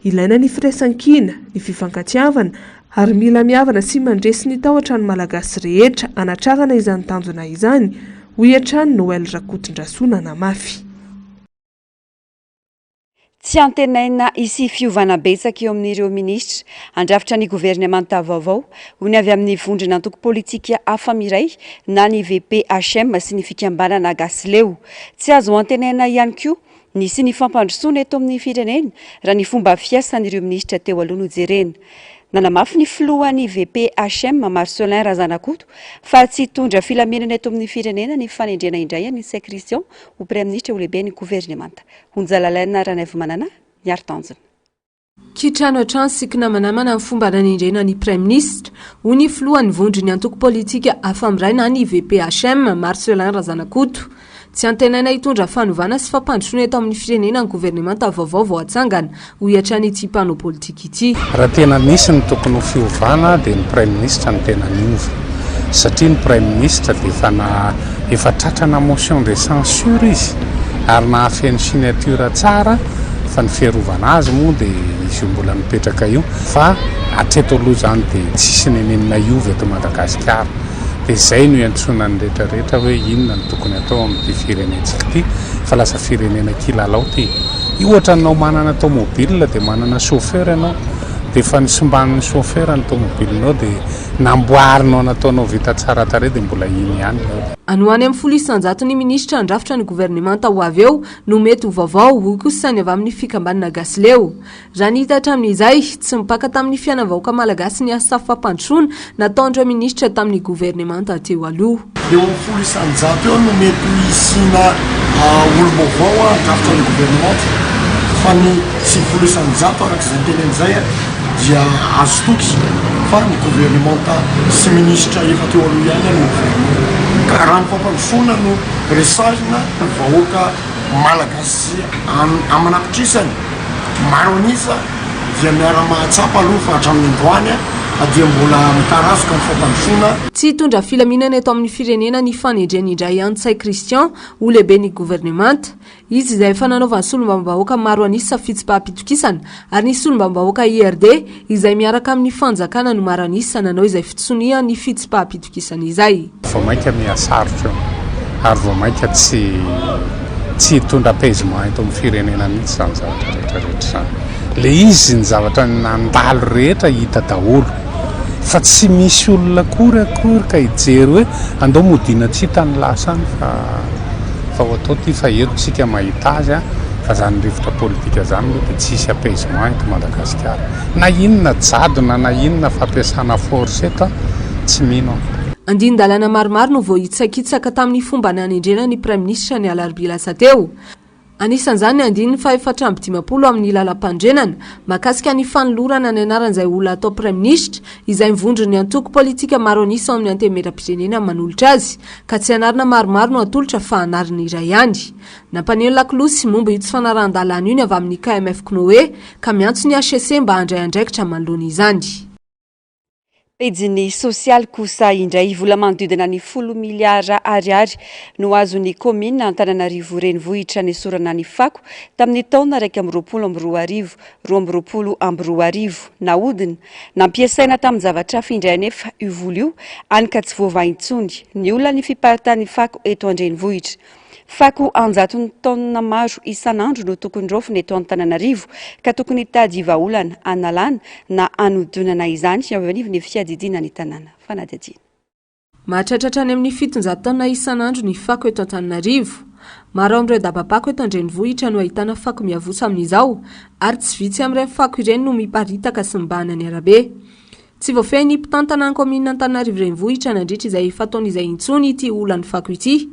Ilaina ny firaisankina, ny fifankatiavana, ary mila mihavana sy mandresy ny tahotra ny Malagasy rehetra hanatrarana izany tanjona izany, hoy hatrany Noël Rakotondrasoa nanamafy. Tsy antenaina hisy fiovana betsaka eo amin'ireo minisitra handrafitra ny governemanta vaovao, hoy ny avy amin'ny vondron'antoko politika hafa miray na ny VPHM sy ny fikambanana Gasileo. Tsy azo antenaina ihany koa Nisy ny fampandrosoana eto amin'ny firenena raha ny fomba fiasan'ireo minisitra teo aloha no jerena. Nanamafy ny filohan'ny VPHM, Marcelin Razanakoto, fa tsy hitondra filaminana eto amin'ny firenena ny fanendrena indray an'i Ntsay Christian ho praiminisitra ho lehiben'ny governemanta. Honjalalaina Ranaivomanana, Miaro Tanjona. Kitrano hatrany sy kinamanamana ny fomba nanendrena ny Praiminisitra, hoy ny filohan'ny vondron'ny antoko politika Afa-miray na ny VPHM, Marcelin Razanakoto. Tsy antenaina hitondra fanovana sy fampandrosoana eto amin'ny firenena ny governemanta vaovao vao hatsangana, hoy hatrany ity mpanao politika ity. Raha tena misy ny tokony ho fiovana dia ny Praiminisitra no tena miova satria ny Praiminisitra dia efa na efa tratrana motion de censure izy ary nahafeno signature tsara. Fa ny fiarovana azy moa dia izy io mbola mipetraka io fa hatreto aloha izany dia tsisy nenenina hiova eto Madagasikara. Dia izay no iantsoana ny rehetra rehetra hoe inona no tokony atao amin'ity firenentsika ity fa lasa firenena kilalao ity. Io ohatranao manana tomobile dia manana chauffeur ianao dia efa nosimban'ny chauffeur ny tomobilenao dia namboarinao nataonao vita tsara tarehy dia mbola iny ihany ny. Any ho any amin'ny 10% ny minisitra handrafitra ny governemanta ho avy eo no mety ho vaovao, hoy kosa ny avy amin'ny fikambanana Gasileo. Raha ny hita hatramin'izay, tsy mipaka tamin'ny fiainan'ny vahoaka malagasy ny asa fampandrosoana nataon'ireo minisitra tamin'ny governemanta teo aloha. Eo amin'ny 10% eo no mety ho hisiana olom-baovao handrafitra ny governemanta, fa ny 90% araka izay notenenina izay dia azo toky fa ny governemanta sy minisitra efa teo aloha ihany no hiverina eo. Ka raha ny fampandrosoana no resahina, ny vahoaka malagasy aman'apitrisany maro an'isa dia miara-mahatsapa aloha fa hatramin'ny androany dia mbola mitarazoka ny fampandrosoana. Tsy hitondra filaminana eto amin'ny firenena ny fanendreny indray an'i Ntsay Christian ho lehiben'ny governemanta. Izy izay efa nanaovan'ny solombavambahoaka maro an'isa fitsipaham-pitokisana ary ny solombavambahoaka IRD izay miaraka amin'ny fanjakana no maro an'isa nanao izay fitsonia ny fitsipaham-pitokisana izay. Vao mainka miha sarotra io ary vao mainka tsy tsy hitondra apaisement eto amin'ny firenena mihitsy izany zavatra rehetra rehetra izany. Ilay izy ny zavatra nandalo rehetra hita daholo fa tsy misy olona akory akory ka hijery hoe andao modiana tsy hita ny lasa any fa fa ho atao ity fa eto tsika mahita azy a fa zany rivotra politika zany aloha dia tsy hisy apaisement eto Madagasikara. Na inona jadona na inona fampiasana force eto a, tsy mino aho. Andinin-dalàna maromaro no voahitsakitsaka tamin'ny fomba nanendrena ny praiminisitra ny alarobia lasa teo. Anisan'izany ny andininy faha-54 amin'ny lalàmpanorenana mahakasika ny fanolorana ny anaran'izay olona hatao praiminisitra izay mivondron'ny antoko politika maro an'isa ao amin'ny Antenimierampirenena manolotra azy ka tsy anarana maromaro no atolotra fa anarana iray ihany. Nampaneno lakolosy momba io tsy fanarahan-dalàna io ny avy amin'ny KMF Cnoe ka miantso ny hcc mba handray andraikitra manoloana izany. Pejin'ny sosialy kosa indray, vola manodidina ny folo miliara ariary no azon'ny kaominina Antananarivo Renivohitra nesorana ny fako tamin'ny taona 2021, 2022. Nahodina, nampiasaina tamin-javatra hafa indray anefa io vola io, hany ka tsy voavaha intsony ny olan'ny fiparitahan'ny fako eto an-drenivohitra. Fako an-jatony taonina maro isan'andro no tokony raofina eto Antananarivo ka tokony hitady vahaolana hanalana na hanodinana izany eo anivon'ny fiadidiana ny tanàna. Fanadihadiana. Mahatratra hatrany amin'ny 700 taonina isan'andro ny fako eto Antananarivo. Maro amin'ireo dabam-pako eto an-drenivohitra no ahitana fako miavosa amin'izao ary tsy vitsy amin'ireny fako ireny no miparitaka sy mibahana ny arabe. Tsy voafehy ny mpitantana ny kaominina Antananarivo Renivohitra nandritra izay efa-taona izay intsony ity olan'ny fako ity.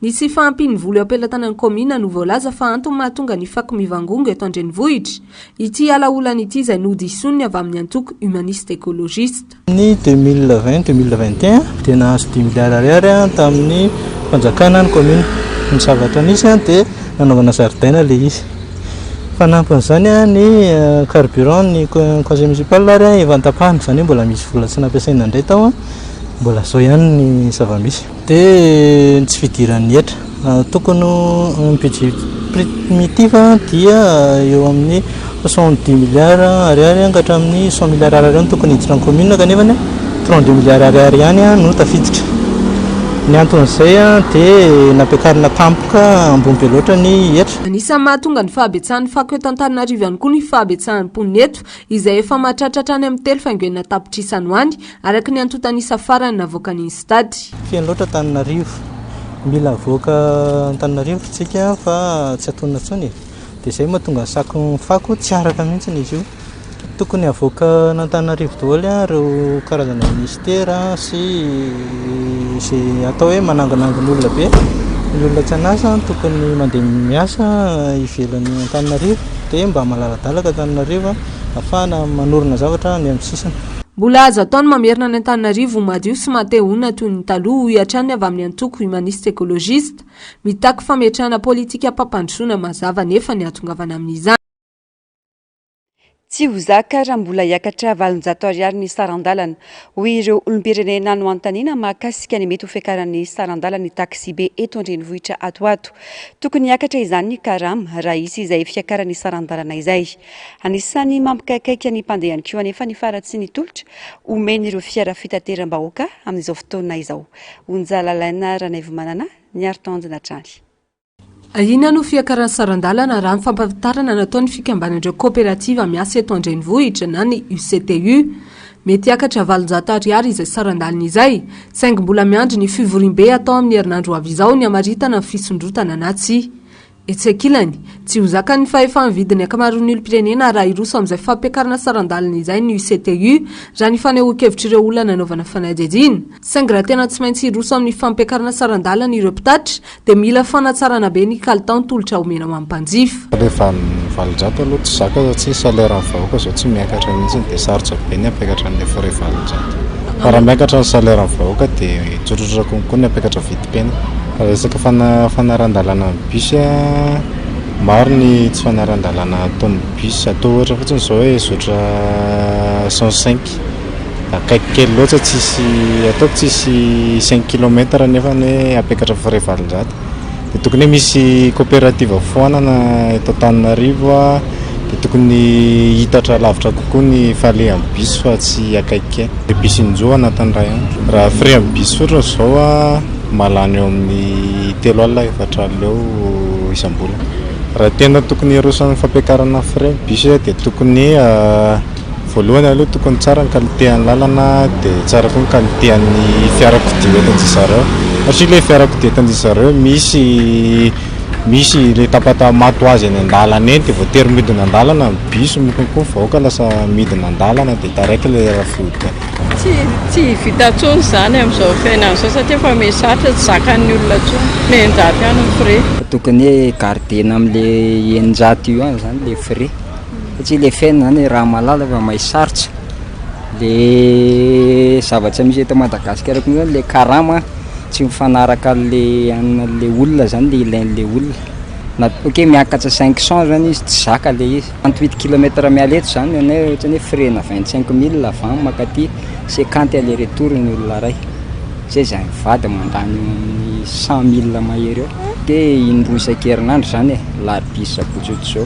Ny tsy fahampian'ny vola eo am-pelatanan'ny kaominina no voalaza fa antony mahatonga ny fako mivangongo eto an-drenivohitra. Ity ala olana ity izay nodisoin'ny avy amin'ny antoko Humaniste Ecologiste. Ny 2020, 2021 dia nahazo dimy miliara ariary tamin'ny fanjakana ny kaominina. Ny zavatra nisy dia nanaovana zaridaina ilay izy. Fanampin'izany ny carburant ny conseil municipal ary efa notapahina, izany hoe mbola misy vola tsy nampiasaina indray tao, mbola izao ihany ny zava-misy. Dia ny tsy fidiran'ny hetra, tokony ho ny budget primitif dia eo amin'ny soixante dix milliards ariary ka hatramin'ny cent milliards ariary eo no tokony hiditra ny commune kanefa 32 milliards ariary ihany no tafiditra. Ny anton'izay dia nampiakarina tampoka ambony be loatra ny hetra. Anisan'ny mahatonga ny fahabetsahan'ny fako eto Antananarivo ihany koa ny fahabetsahan'ny mponina eto, izay efa mahatratra hatrany amin'ny telo faingo enina tapitrisa any ho any, araka ny antontan'isa farany navoakan'ny Instat. Feno loatra Antananarivo. Mila avoaka Antananarivo tsika fa tsy antonona intsony e. Dia izay mahatonga ny sakon'ny fako tsy araka mihitsy izy io. Tokony havoaka an'Antananarivo daholo ireo karazana minisitera sy izay atao hoe manangonangon'olona be. Ny olona tsy an'asa tokony mandeha miasa ivelan'i Antananarivo dia mba malaladalaka Antananarivo ahafahana manorina zavatra any amin'ny sisiny. Mbola azo atao ny mamerina any Antananarivo ho madio sy maha te honina toy ny taloha, hoy hatrany ny avy amin'ny antoko Humaniste Ecologiste. Mitaky fametrahana politikam-pampandrosoana mazava anefa ny hahatongavana amin'izany. Tsy ho zaka raha mbola hiakatra 800 ariary ny saran-dalana, hoy ireo olom-pirenena nohanontaniana mahakasika ny mety ho fiakaran'ny saran-dalan'ny taksibe eto an-drenivohitra ato ho ato. Tokony hiakatra izany ny karama raha hisy izay fiakaran'ny saran-dalana izay. Anisan'ny mampikaikaika ny mpandeha ihany koa anefa ny faharatsian'ny tolotra omen'ireo fiara fitateram-bahoaka amin'izao fotoana izao. Onja Lalaina Ranaivomanana, Niaro tanjona hatrany. Ahiana no fiakaran'ny saran-dalana raha ny fampahafantarana nataon'ny fikambanan'ireo kaoperativa miasa eto an-drenivohitra na ny UCTU. Mety hiakatra 800 ariary izay saran-dalana izay, saingy mbola miandry ny fivoriambe hatao amin'ny herinandro ho avy izao ny hamaritana ny fisondrotana na tsia. Etsy ankilany, tsy ho zakan'ny fahefa-mividin'ny ankamaroan'ny olom-pirenena raha hiroso amin'izay fampiakarana saran-dalana izay ny UCTU, raha ny fanehoan-kevitr'ireo olona nanaovana fanadihadiana. Saingy raha tena tsy maintsy hiroso amin'ny fampiakarana saran-dalana ireo mpitatitra, dia mila fanatsarana be ny kalitaon'ny tolotra omena ho an'ny mpanjifa. Ilay 800 aloha tsy zaka satria salaire ny vahoaka izao tsy miakatra mihitsy dia sarotra be ny hampiakatra an'ilay frais 800. Fa raha miakatra ny salaire ny vahoaka dia tsotsotra kokoa ny hampiakatra vidim-piainana. Raha resaka fanaran-dalàna amin'ny bus, maro ny tsy fanaran-dalàna ataon'ny bus. Atao ohatra fotsiny izao hoe zotra 105. Akaiky kely loatra tsisy ataoko tsisy cinq kilomètre nefa ny hoe hampiakatra frais 800 dia tokony hoe misy coopérative foanana eto Antananarivo a dia tokony hitatra lavitra kokoa ny falehan'ny bus fa tsy akaiky kely. Dia bus in-droa anatin'ny iray andro. Raha frais amin'ny bus fotsiny izao a mahalany eo amin'ny 40 40 eo isam-bolana. Raha tena tokony hiroso amin'ny fampiakarana frais ny bus dia tokony Voalohany aloha tokony tsara ny qualité an'ny lalana dia tsara koa ny qualité an'ny fiarakodia hoentin-dry zareo satria ilay fiarakodia entin-dry zareo misy misy ilay tapata maty ho azy eny an-dalana eny dia voatery midina an-dalana ny bus moa koa ny vahoaka lasa midina an-dalana dia taraiky ilay fiarakodia. Tsy tsy vita intsony izany amin'izao fiainana izao satria efa miha-sarotra tsy zakan'ny olona intsony, 600 ihany ny frais. Tokony hoe garder-na amin'ilay 600 io ihany izany ilay frais. Satria le fiainana zany raha mahalala fa mahay sarotra, le zavatra misy eto Madagasikara koa zany le karama tsy mifanaraka an'le an'le olona zany le ilain'le olona, na ok miakatra 500 zany izy tsy zaka le izy, 38 kilomètre miala eto zany ny anay ohatrany hoe frais-na 25 mille avy any mankaty, 50 aller retour ny olona iray. Zay zany mivady mandany eo amin'ny 100 mille mahery eo. De indroa isan-kerinandro zany e, alarobia sy sabotsy ohatr'izao,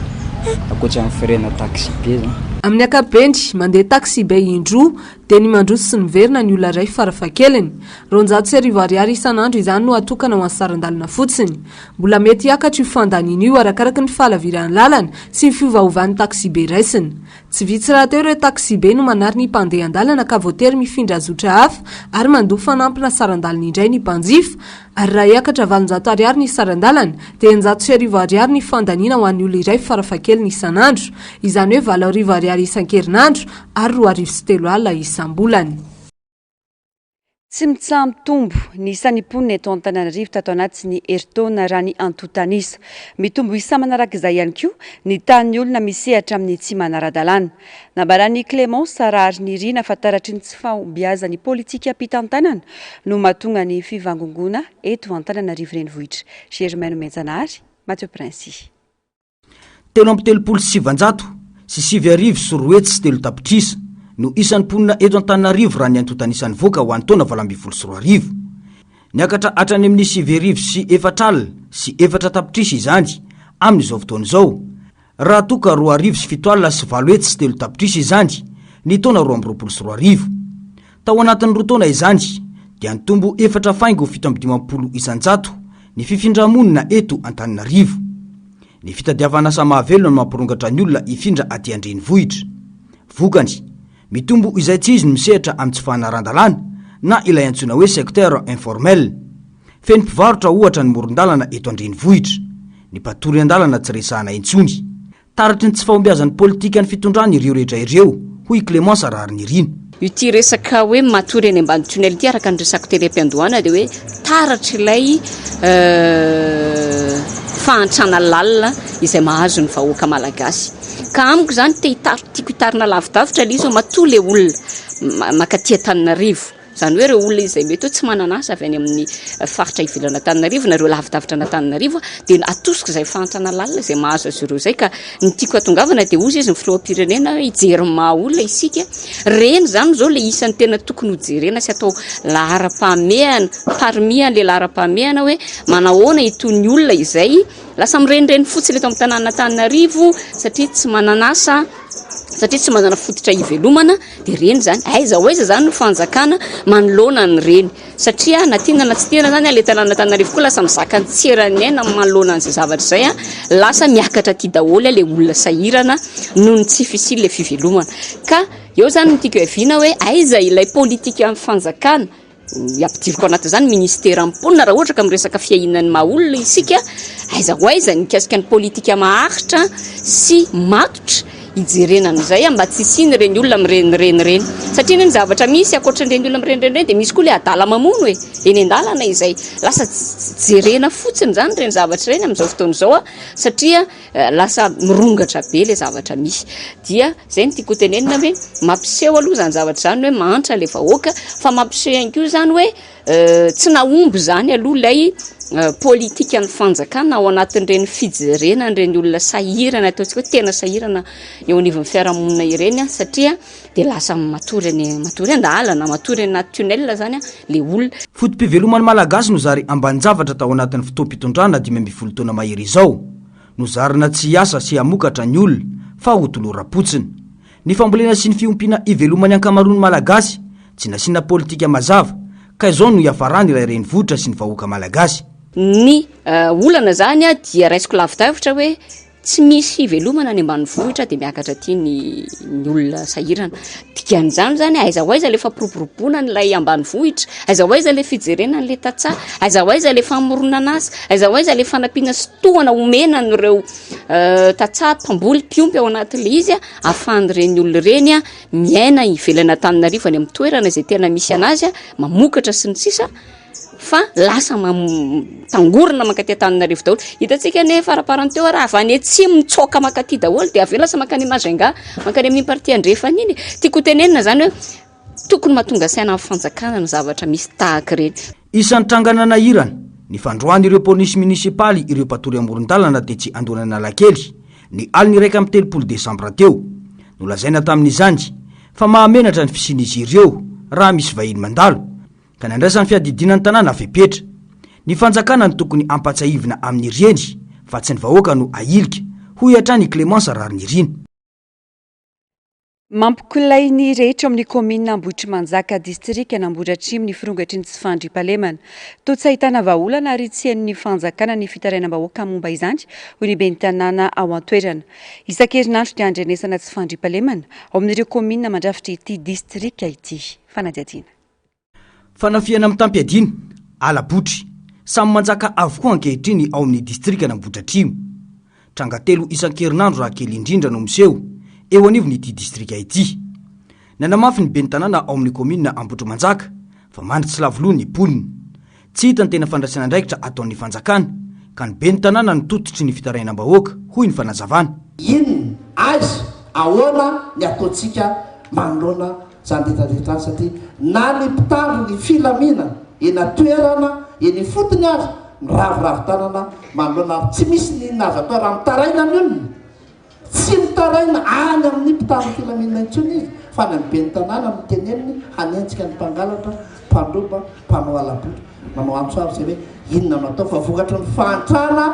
ankoatra ny frais-na taxi-be zany. Amin'ny ankapobeny, mandeha taxi-be indroa, dia ny mandroso sy miverina ny olona iray farafahakeliny. 1200 ariary isan'andro izany no atokana ho an'ny saran-dalana fotsiny. Mbola mety hiakatra io fandaniana io arakaraka ny fahalaviran'ny lalana sy ny fiovaovan'ny taxi-be raisina. Tsy vitsy rahateo ireo taksibe no manary ny mpandeha an-dalana ka voatery mifindra zotra hafa ary mandoa fanampina saran-dalana indray ny mpanjifa. Ary raha hiakatra 800 ariary ny saran-dalana dia 1600 ariary ny fandaniana ho an'ny olona iray farafahakeliny isan'andro. Izany hoe 8000 ariary isan-kerinandro ary 3002 isam-bolana. Tsy mitsaha-mitombo ny isan'ny mponina eto Antananarivo tato anatin'ny herintaona raha ny antontan'isa. Mitombo isa manaraka izay ihany koa ny tahan'ny olona misehatra amin'ny tsy manara-dalàna. Nambaran'i Clémence Raharinirina fa taratry ny tsy fahombiazan'ny politikam-pitantanana no mahatonga ny fivangongoana eto Antananarivo Renivohitra. Germain Nomenjanahary, Mathieu Princy. 233 tapitrisa no isan'ny mponina eto Antananarivo raha ny antontan'isa nivoaka ho an'ny taona 2018. Niakatra hatrany amin'ny 490 004 tapitrisa izany amin'izao fotoana izao, raha toa ka 207 803 tapitrisa izany ny taona 2022. Tao anatin'ny roa taona izany dia nitombo efatra faingo 57% ny fifindra-monina eto Antananarivo. Ny fitadiavana asa mahavelona no mampirongatra ny olona hifindra aty an-drenivohitra. Vokany, mitombo izaitsizy ny misehatra amin'ny tsy fanaran-dalàna na ilay antsoina hoe secteur informel. Feno mpivarotra ohatra ny moron-dalana eto an-drenivohitra. Ny mpatory an-dalana tsy resahana intsony. Taratry ny tsy fahombiazan'ny politikan'ny fitondrana ireo rehetra ireo, hoy i Clémence Raharinirina. Ity resaka hoe matory eny ambany tunnel ity araka ny resako tery am-piandohana dia hoe taratr'ilay fahantrana lalina izay mahazo ny vahoaka malagasy. Ka amiko izany te hitar- tiako hitarina lavidavitra ilay izy hoe matoa ilay olona mankaty Antananarivo. Izany hoe ireo olona izay mety hoe tsy manana asa avy any amin'ny faritra ivelan'Antananarivo na ireo lavidavitra an'Antananarivo dia atosika izay fahantrana lalina izay mahazo azy ireo izay ka ny tiako hatongavana dia hozy izy ny filoham-pirenena hoe hijery ny maha olona isika. Ireny izany izao ilay isan'ny tena tokony hojerena sy atao laharam-pahamehana, parmi an'ilay laharam-pahamehana hoe manahoana itony olona izay lasa mirenireny fotsiny eto amin'ny tanànan'Antananarivo satria tsy manana asa, satria tsy manana fototra hivelomana dia ireny izany, aiza ho aiza izany ny fanjakana manoloana an'ireny satria na tiana na tsy tiana izany ilay tanànan'Antananarivo koa lasa mizaka ny tsy eran'ny aina manoloana an'izay zavatra izay, lasa miakatra aty daholo ilay olona sahirana noho ny tsy fisian'ilay fivelomana ka eo izany no tiako hiaviana hoe aiza ilay politikan'ny fanjakana Ampidiriko anatin'izany ny ministeran'ny mponina raha ohatra ka miresaka fiahiana ny maha olona isika, aiza ho aiza ny mikasika ny politika maharitra sy matotra hijerena an'izay mba tsy hisian'ireny olona mirenireny ireny. Satria anie ny zavatra misy ankoatran'ireny olona mirenireny ireny dia misy koa ilay adala mamono e, eny an-dalana izay. Lasa jerena fotsiny izany ireny zavatra ireny amin'izao fotoana izao satria Lasa mirongatra be ilay zavatra misy. Dia izay no tiako hotenenina hoe mampiseho aloha izany zavatra izany hoe mahantra ilay vahoaka fa mampiseho ihany koa izany hoe tsy nahomby izany aloha ilay politikan'ny fanjakana ao anatin'ireny fijerena an'ireny olona sahirana ataontsika hoe tena sahirana eo anivon'ny fiarahamonina ireny satria dia lasa matory any matory an-dalana, matory anaty tunnel izany ilay olona. Foto-piveloman'ny Malagasy no zary ambanin-javatra tao anatin'ny fotoam-pitondrana 15 taona mahery izao. Nozarina tsy hiasa sy hamokatra ny olona fa ho toloram-potsiny. Ny fambolena sy ny fiompiana iveloman'ny ankamaroan'ny Malagasy tsy nasiana politika mazava ka izao no iafarany ilay renivohitra sy ny vahoaka Malagasy. Ny olana izany dia raisiko lavidavitra hoe Tsy misy hivelomana any ambanivohitra dia miakatra aty ny ny olona sahirana. Dikan'izany izany aiza ho aiza ilay fampiroboroboana an'ilay ambanivohitra, aiza ho aiza ilay fijerena an'ilay tantsaha, aiza ho aiza ilay famoronana asa, aiza ho aiza ilay fanampiana sy tohana omena an'ireo tantsaha mpamboly, mpiompy ao anatin'ilay izy ahafahan'ireny olona ireny miaina ivelan'Antananarivo any amin'ny toerana izay tena misy an'azy, mamokatra sy ny sisa. fa lasa mitangorona mankaty Antananarivo daholo. Hitantsika anie faraparany teo ary avy any atsimo mitsoaka mankaty daholo dia avy eo lasa mankany Majunga, mankany amin'iny partie andrefana iny. Tiako ho tenenina izany hoe tokony mahatonga saina amin'ny fanjakana ny zavatra misy tahaka ireny. Isan'ny tranga nanahirana, ny fandroahan'ireo polisy minisipaly ireo mpatory amoron-dalana tetsy Andohan'Analakely, ny alin'ny 31 desambra teo. Nolazaina tamin'izany fa mahamenatra ny fisian'izy ireo raha misy vahiny mandalo. ka nandraisan'ny fiadidiana ny tanàna fepetra. Ny fanjakana no tokony hampatsiahivina amin'ireny fa tsy ny vahoaka no ahilika, hoy hatrany i Clémence Raharinirina. Mampikolay ny rehetra ao amin'ny kaominina Ambohitrimanjaka, distrikan'Ambohidratrimo ny firongatry ny tsy fandriampahalemana. Toa tsy ahitana vahaolana ary tsy henon'ny fanjakana ny fitarainam-bahoaka momba izany, hoy ny ben'ny tanàna ao an-toerana. Isan-kerinandro dia andrenesana tsy fandriampahalemana ao amin'ireo kaominina mandrafitra ity distrika ity. Fanadihadiana. Fanafihana mitam-piadiana, ala-botry. Samy manjaka avokoa ankehitriny ao amin'ny distrikan'Ambohidratrimo. Tranga telo isan-kerinandro raha kely indrindra no miseho eo anivon'ity distrika ity. Nanamafy ny ben'ny tanàna ao amin'ny kaominina Ambohitrimanjaka fa mandry tsy lavo loha ny mponina. Tsy hita ny tena fandraisana andraikitra ataon'ny fanjakana ka ny ben'ny tanàna no tototry ny fitarainam-bahoaka, hoy ny fanazavana. Inona, aiza, ahoana ny ataontsika manoloana Izany rehetra rehetra izany satria na ny mpitandro ny filaminana eny an-toerana, eny ifotony aza miraviravy tanana manoloana ary tsy misy n'inona azo atao raha mitaraina ny olona. Tsy mitaraina any amin'ny mpitandro filaminana intsony izy fa any amin'ny ben'ny tanàna no teneniny hanenjika ny mpangalatra, mpandroba, mpanao hala-botry. Manao antso avo izay hoe inona no atao fa vokatry ny fahantrana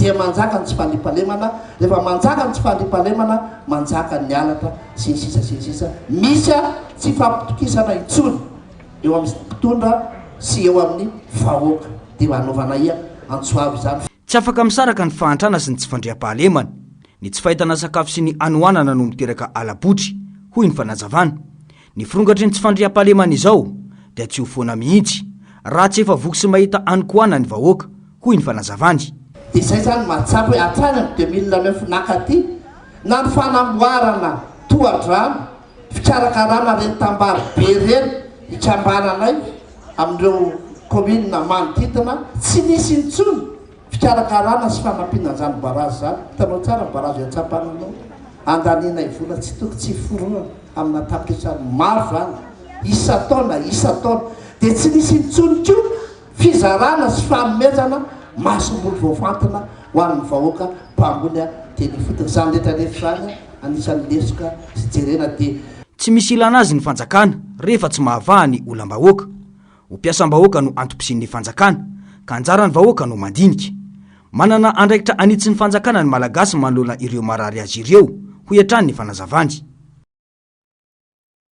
Dia manjaka ny tsy fandriampahalemana, rehefa manjaka ny tsy fandriampahalemana, manjaka ny halatra, sy ny sisa sy ny sisa Misy tsy fampitokisana intsony eo amin'ny mpitondra sy eo amin'ny vahoaka. Dia anaovana ia antso avo izany. Tsy afaka misaraka ny fahantrana sy ny tsy fandriampahalemana. Ny tsy fahitana sakafo sy ny hanoanana no miteraka hala-botry, hoy ny fanazavana. Ny firongatry ny tsy fandriampahalemana izao dia tsy ho foana mihitsy raha tsy efa voky sy mahita hanin-kohanina ny vahoaka, hoy ny fanazavany. Dia izay izany mahatsapa hoe hatrany amin'ny 2009 nankaty, na ny fanamboarana tohadrano, fikarakarana ireny tambary be ireny hikambananay amin'ireo kaominina manodidina, tsy nisy intsony fikarakarana sy fanampiana an'izany barazy izany. Hitanao tsara ny barazy eo Antsapananao, andanianay vola tsy toko tsy forohana amina tapitrisany maro izany. isan-taona isan-taona. Dia tsy nisy intsony koa fizarana sy fanomezana masomboly voafantina ho an'ny vahoaka mpamboly teny ifotony. Izany rehetra rehetra izany anisan'ny lesoka sy jerena dia. Tsy misy ilana azy ny fanjakana rehefa tsy mahavaha ny olam-bahoaka. Ho mpiasam-bahoaka no antom-pisian'ny fanjakana, ka anjaran'ny vahoaka no mandinika. Manana andraikitra hanitsy ny fanjakana ny Malagasy manoloana ireo marary azy ireo, hoy hatrany ny fanazavany.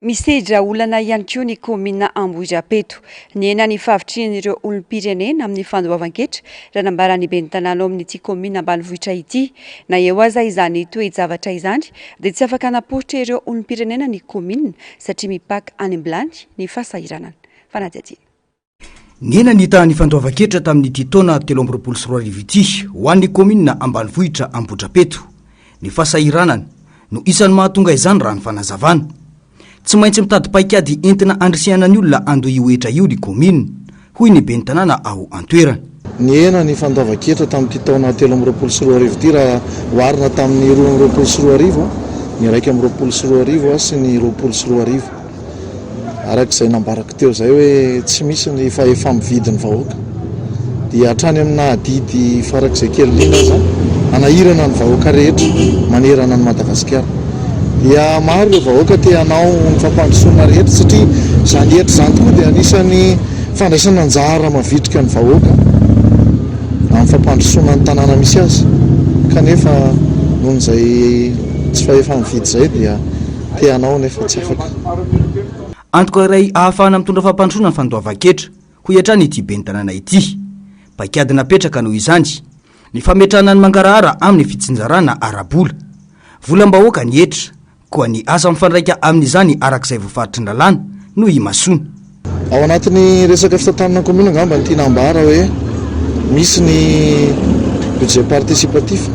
Misedra olana ihany koa ny kaominina Ambohidrapeto. Nihena ny fahavitrihan'ireo olom-pirenena amin'ny fandoavan-ketra, raha nambaran'ny ben'ny tanàna ao amin'ity kaominina ambanivohitra ity. Na eo aza izany toe-javatra izany dia tsy afaka naporitra ireo olom-pirenena ny kaominina satria mipaka any am-bilany ny fahasahiranana. Fanadihadiana. Nihena ny tahan'ny fandoavan-ketra tamin'ity taona 2023 ity ho an'ny kaominina ambanivohitra Ambohidrapeto. Ny fahasahiranana no isan'ny mahatonga izany raha ny fanazavana. Tsy maintsy mitady paikady entina handrisihana ny olona handoa io hetra io ny kaominina, hoy ny ben'ny tanàna ao an-toerana. Nihena ny fandoavan-ketra tamin'ity taona 2023 ity raha oharina tamin'ny 2022, ny 2021 sy ny 2020. Araka izay nambarako teo izay hoe tsy misy ny fahefa-mividy ny vahoaka dia hatrany amina adidy farak'izay kely indrindra aza hanahirana ny vahoaka rehetra manerana an'i Madagasikara. Dia maro ireo vahoaka te hanao ny fampandrosoana rehetra satria izany hetra izany tokoa dia anisan'ny fandraisana anjara mavitrika ny vahoaka amin'ny fampandrosoana ny tanàna misy azy kanefa noho izay tsy fahefa-mividy izay dia Te hanao nefa tsy afaka. Antoka iray ahafahana mitondra fampandrosoana ny fandoavan-ketra, hoy hatrany ity ben'ny tanàna ity. Paikady napetraka noho izany, ny fametrahana ny mangarahara amin'ny fitsinjarana ara-bola. Volam-bahoaka ny hetra, koa ny asa mifandraika amin'izany araka izay voafaritry ny lalàna no imasoana. Ao anatin'ny resaka fitantanana commune angamba ny tiana ambara hoe misy ny budget participatif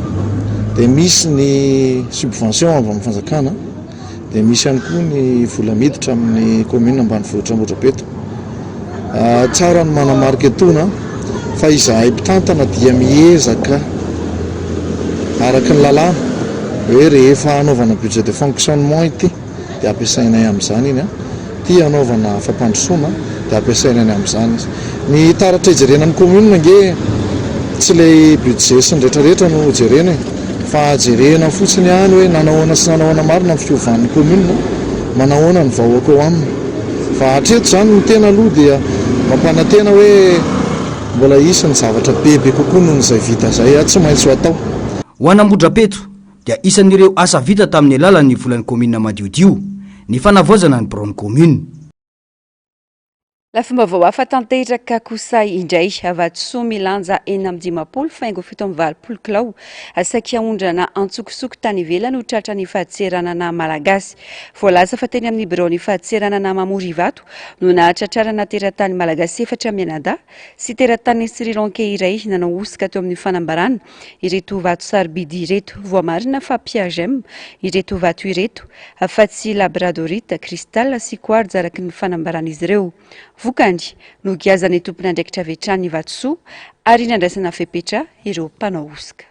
dia misy ny subvention avy amin'ny fanjakana dia misy ihany koa ny vola miditra amin'ny commune ambanivohitra Ambohidrapeto. Tsara ny manamarika etoana fa izahay mpitantana dia miezaka araka ny lalàna hoe rehefa hanaovana budget de fonctionnement ity dia ampiasainay amin'izany iny an, ity hanaovana fampandrosoana dia ampiasaina any amin'izany izy. Ny taratra hijerena ny commune ange tsy ilay budget sy ny rehetra rehetra no jerena e, fa jerena fotsiny ihany hoe nanahoana sy nanahoana marina ny fiovan'ny commune, manahoana ny vahoaka ao aminy. Fa hatreto izany ny tena aloha dia mampanantena hoe mbola hisy ny zavatra bebe kokoa noho izay vita izay tsy maintsy ho atao. Ho an'Ambohidrapeto, dia isan'ireo asa vita tamin'ny alalan'ny volan'ny kaominina madiodio ny fanavaozana ny biraon'ny kaominina. Lafim-baovao hafa tanteraka kosa indray, vatosoa milanja 56 faingo 87 kilao saika haondrana antsokosoko tany ivelany ho tratran'ny fadintseranana malagasy. Voalaza fa teny amin'ny biraon'ny fadintseranana Mamory Ivato no nahatratrarana teratany malagasy efatra mianadahy sy teratany Sri Lankais iray nanao hosoka teo amin'ny fanambarana ireto vato sarobidy ireto. Voamarina fa Piagem ireto vato ireto fa tsy labradorite, cristal sy quartz araka ny fanambaran'izy ireo. Vokany, nogiazan'ny tompon'andraikitra avy hatrany ny vatosoa ary nandraisana fepetra ireo mpanao hosoka.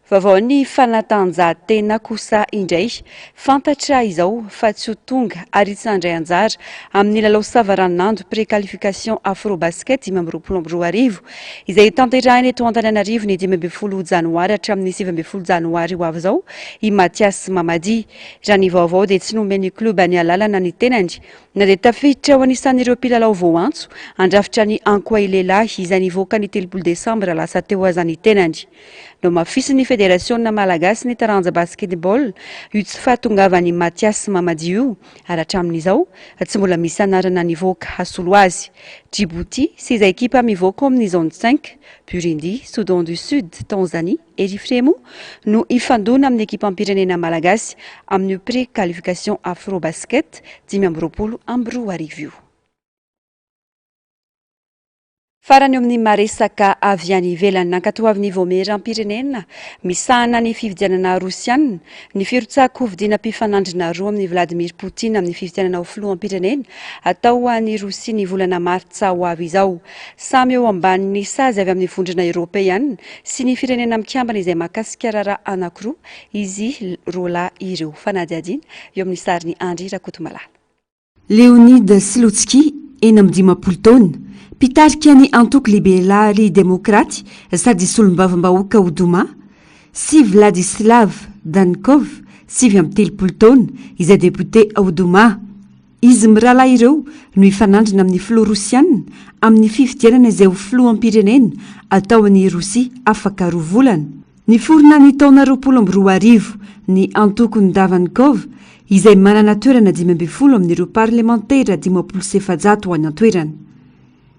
Vaovaon'ny fanatanjahantena kosa indray, fantatra izao fa tsy ho tonga ary tsy handray anjara amin'ny lalao savaranonando pré-qualification Afrobasket 2025 izay hotanterahina eto Antananarivo ny 15 janoary hatramin'ny 19 janoary ho avy izao i Mathias Mamadi. Raha ny vaovao dia tsy nomen'ny club ny alalana ny tenany na dia tafiditra ho anisan'ireo mpilalao voaantso handrafitra ny Ankoay lehilahy izay nivoaka ny 30 desambra lasa teo aza ny tenany. Nohamafisin'ny Federasiona malagasy ny taranja basketball io tsy fahatongavan'i Mathias Mamadi io ary hatramin'izao tsy mbola misy anarana nivoaka hasolo azy. Djibouti sy izay ekipa mivoaka ao amin'ny zone cinq, Burundi, Soudan du Sud, Tanzanie, Erythrée moa no hifandona amin'ny ekipam-pirenena malagasy amin'io pré-qualification Afrobasket 2025 io. Farany eo amin'ny maresaka avy any ivelany, nankatoavin'ny Vaomieram-pirenena misahana ny fifidianana Rosiana ny firotsahan-kofidiana mpifanandrina roa amin'i Vladimir Putin amin'ny fifidianana ho filoham-pirenena atao any Rosia ny volana Martsa ho avy izao. Samy eo ambanin'ny sazy avy amin'ny Vondrona Eoropeana sy ny Firenena Mikambana izay mahakasika raharaha anankiroa izy roalahy ireo. Fanadihadiana eo amin'ny sarin'i Andry Rakotomalala. Leonid Slutsky, 56 taona, mpitarika ny antoko Liberaly Demokraty sady solombavambahoaka ao Douma, sy Vladislav Dankov, 39 taona, izay depiote ao Douma. Izy mirahalahy ireo no hifanandrina amin'ny filoha rosiana amin'ny fifidianana izay ho filoham-pirenena atao any Rosia afaka roa volana. Niforona ny taona 2020 ny antokon'i Davankov, izay manana toerana 15 amin'ireo parlemantera 450 any an-toerana.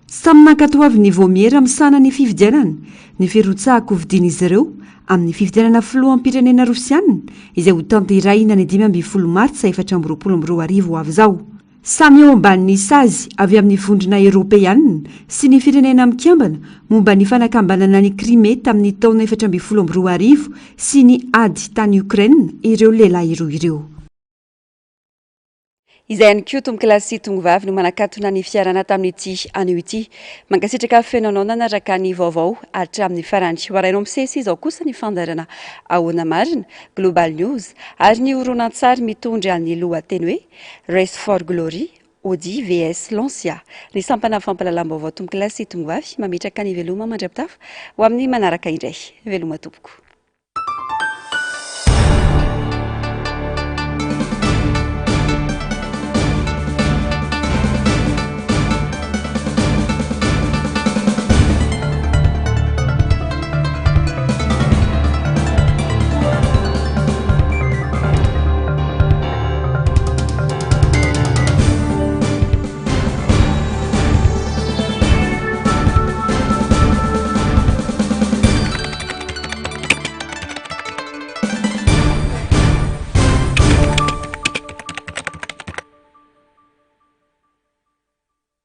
Samy nankatoavin'ny vaomiera misahana ny fifidianana ny firotsahan-kofidian'izy ireo amin'ny fifidianana filoham-pirenena rosiana izay hotanterahina ny 15 martsa 2024 ho avy izao. Samy eo ambanin'ny sazy avy amin'ny Vondrona Eoropeana sy ny Firenena Mikambana momba ny fanakambanana an'i Crimée tamin'ny taona 2014 sy ny ady tany Ukraine ireo lehilahy roa ireo. Izay ihany koa tompokolahy sy tongovavy no manakatona ny fiarahana tamin'ity anio ity. Mankasitraka feno anao nanaraka ny vaovao hatramin'ny farany. Ho arahinao misesy izao kosa ny fandaharana Ahoana Marina, Global News, ary ny horonantsary mitondra ny lohateny hoe Race for Glory, Audi VS Lancia. Ny sampana fampahalalam-baovao tompokolahy sy tongovavy mametraka ny veloma mandra-pitafa ho amin'ny manaraka indray. Veloma tompoko.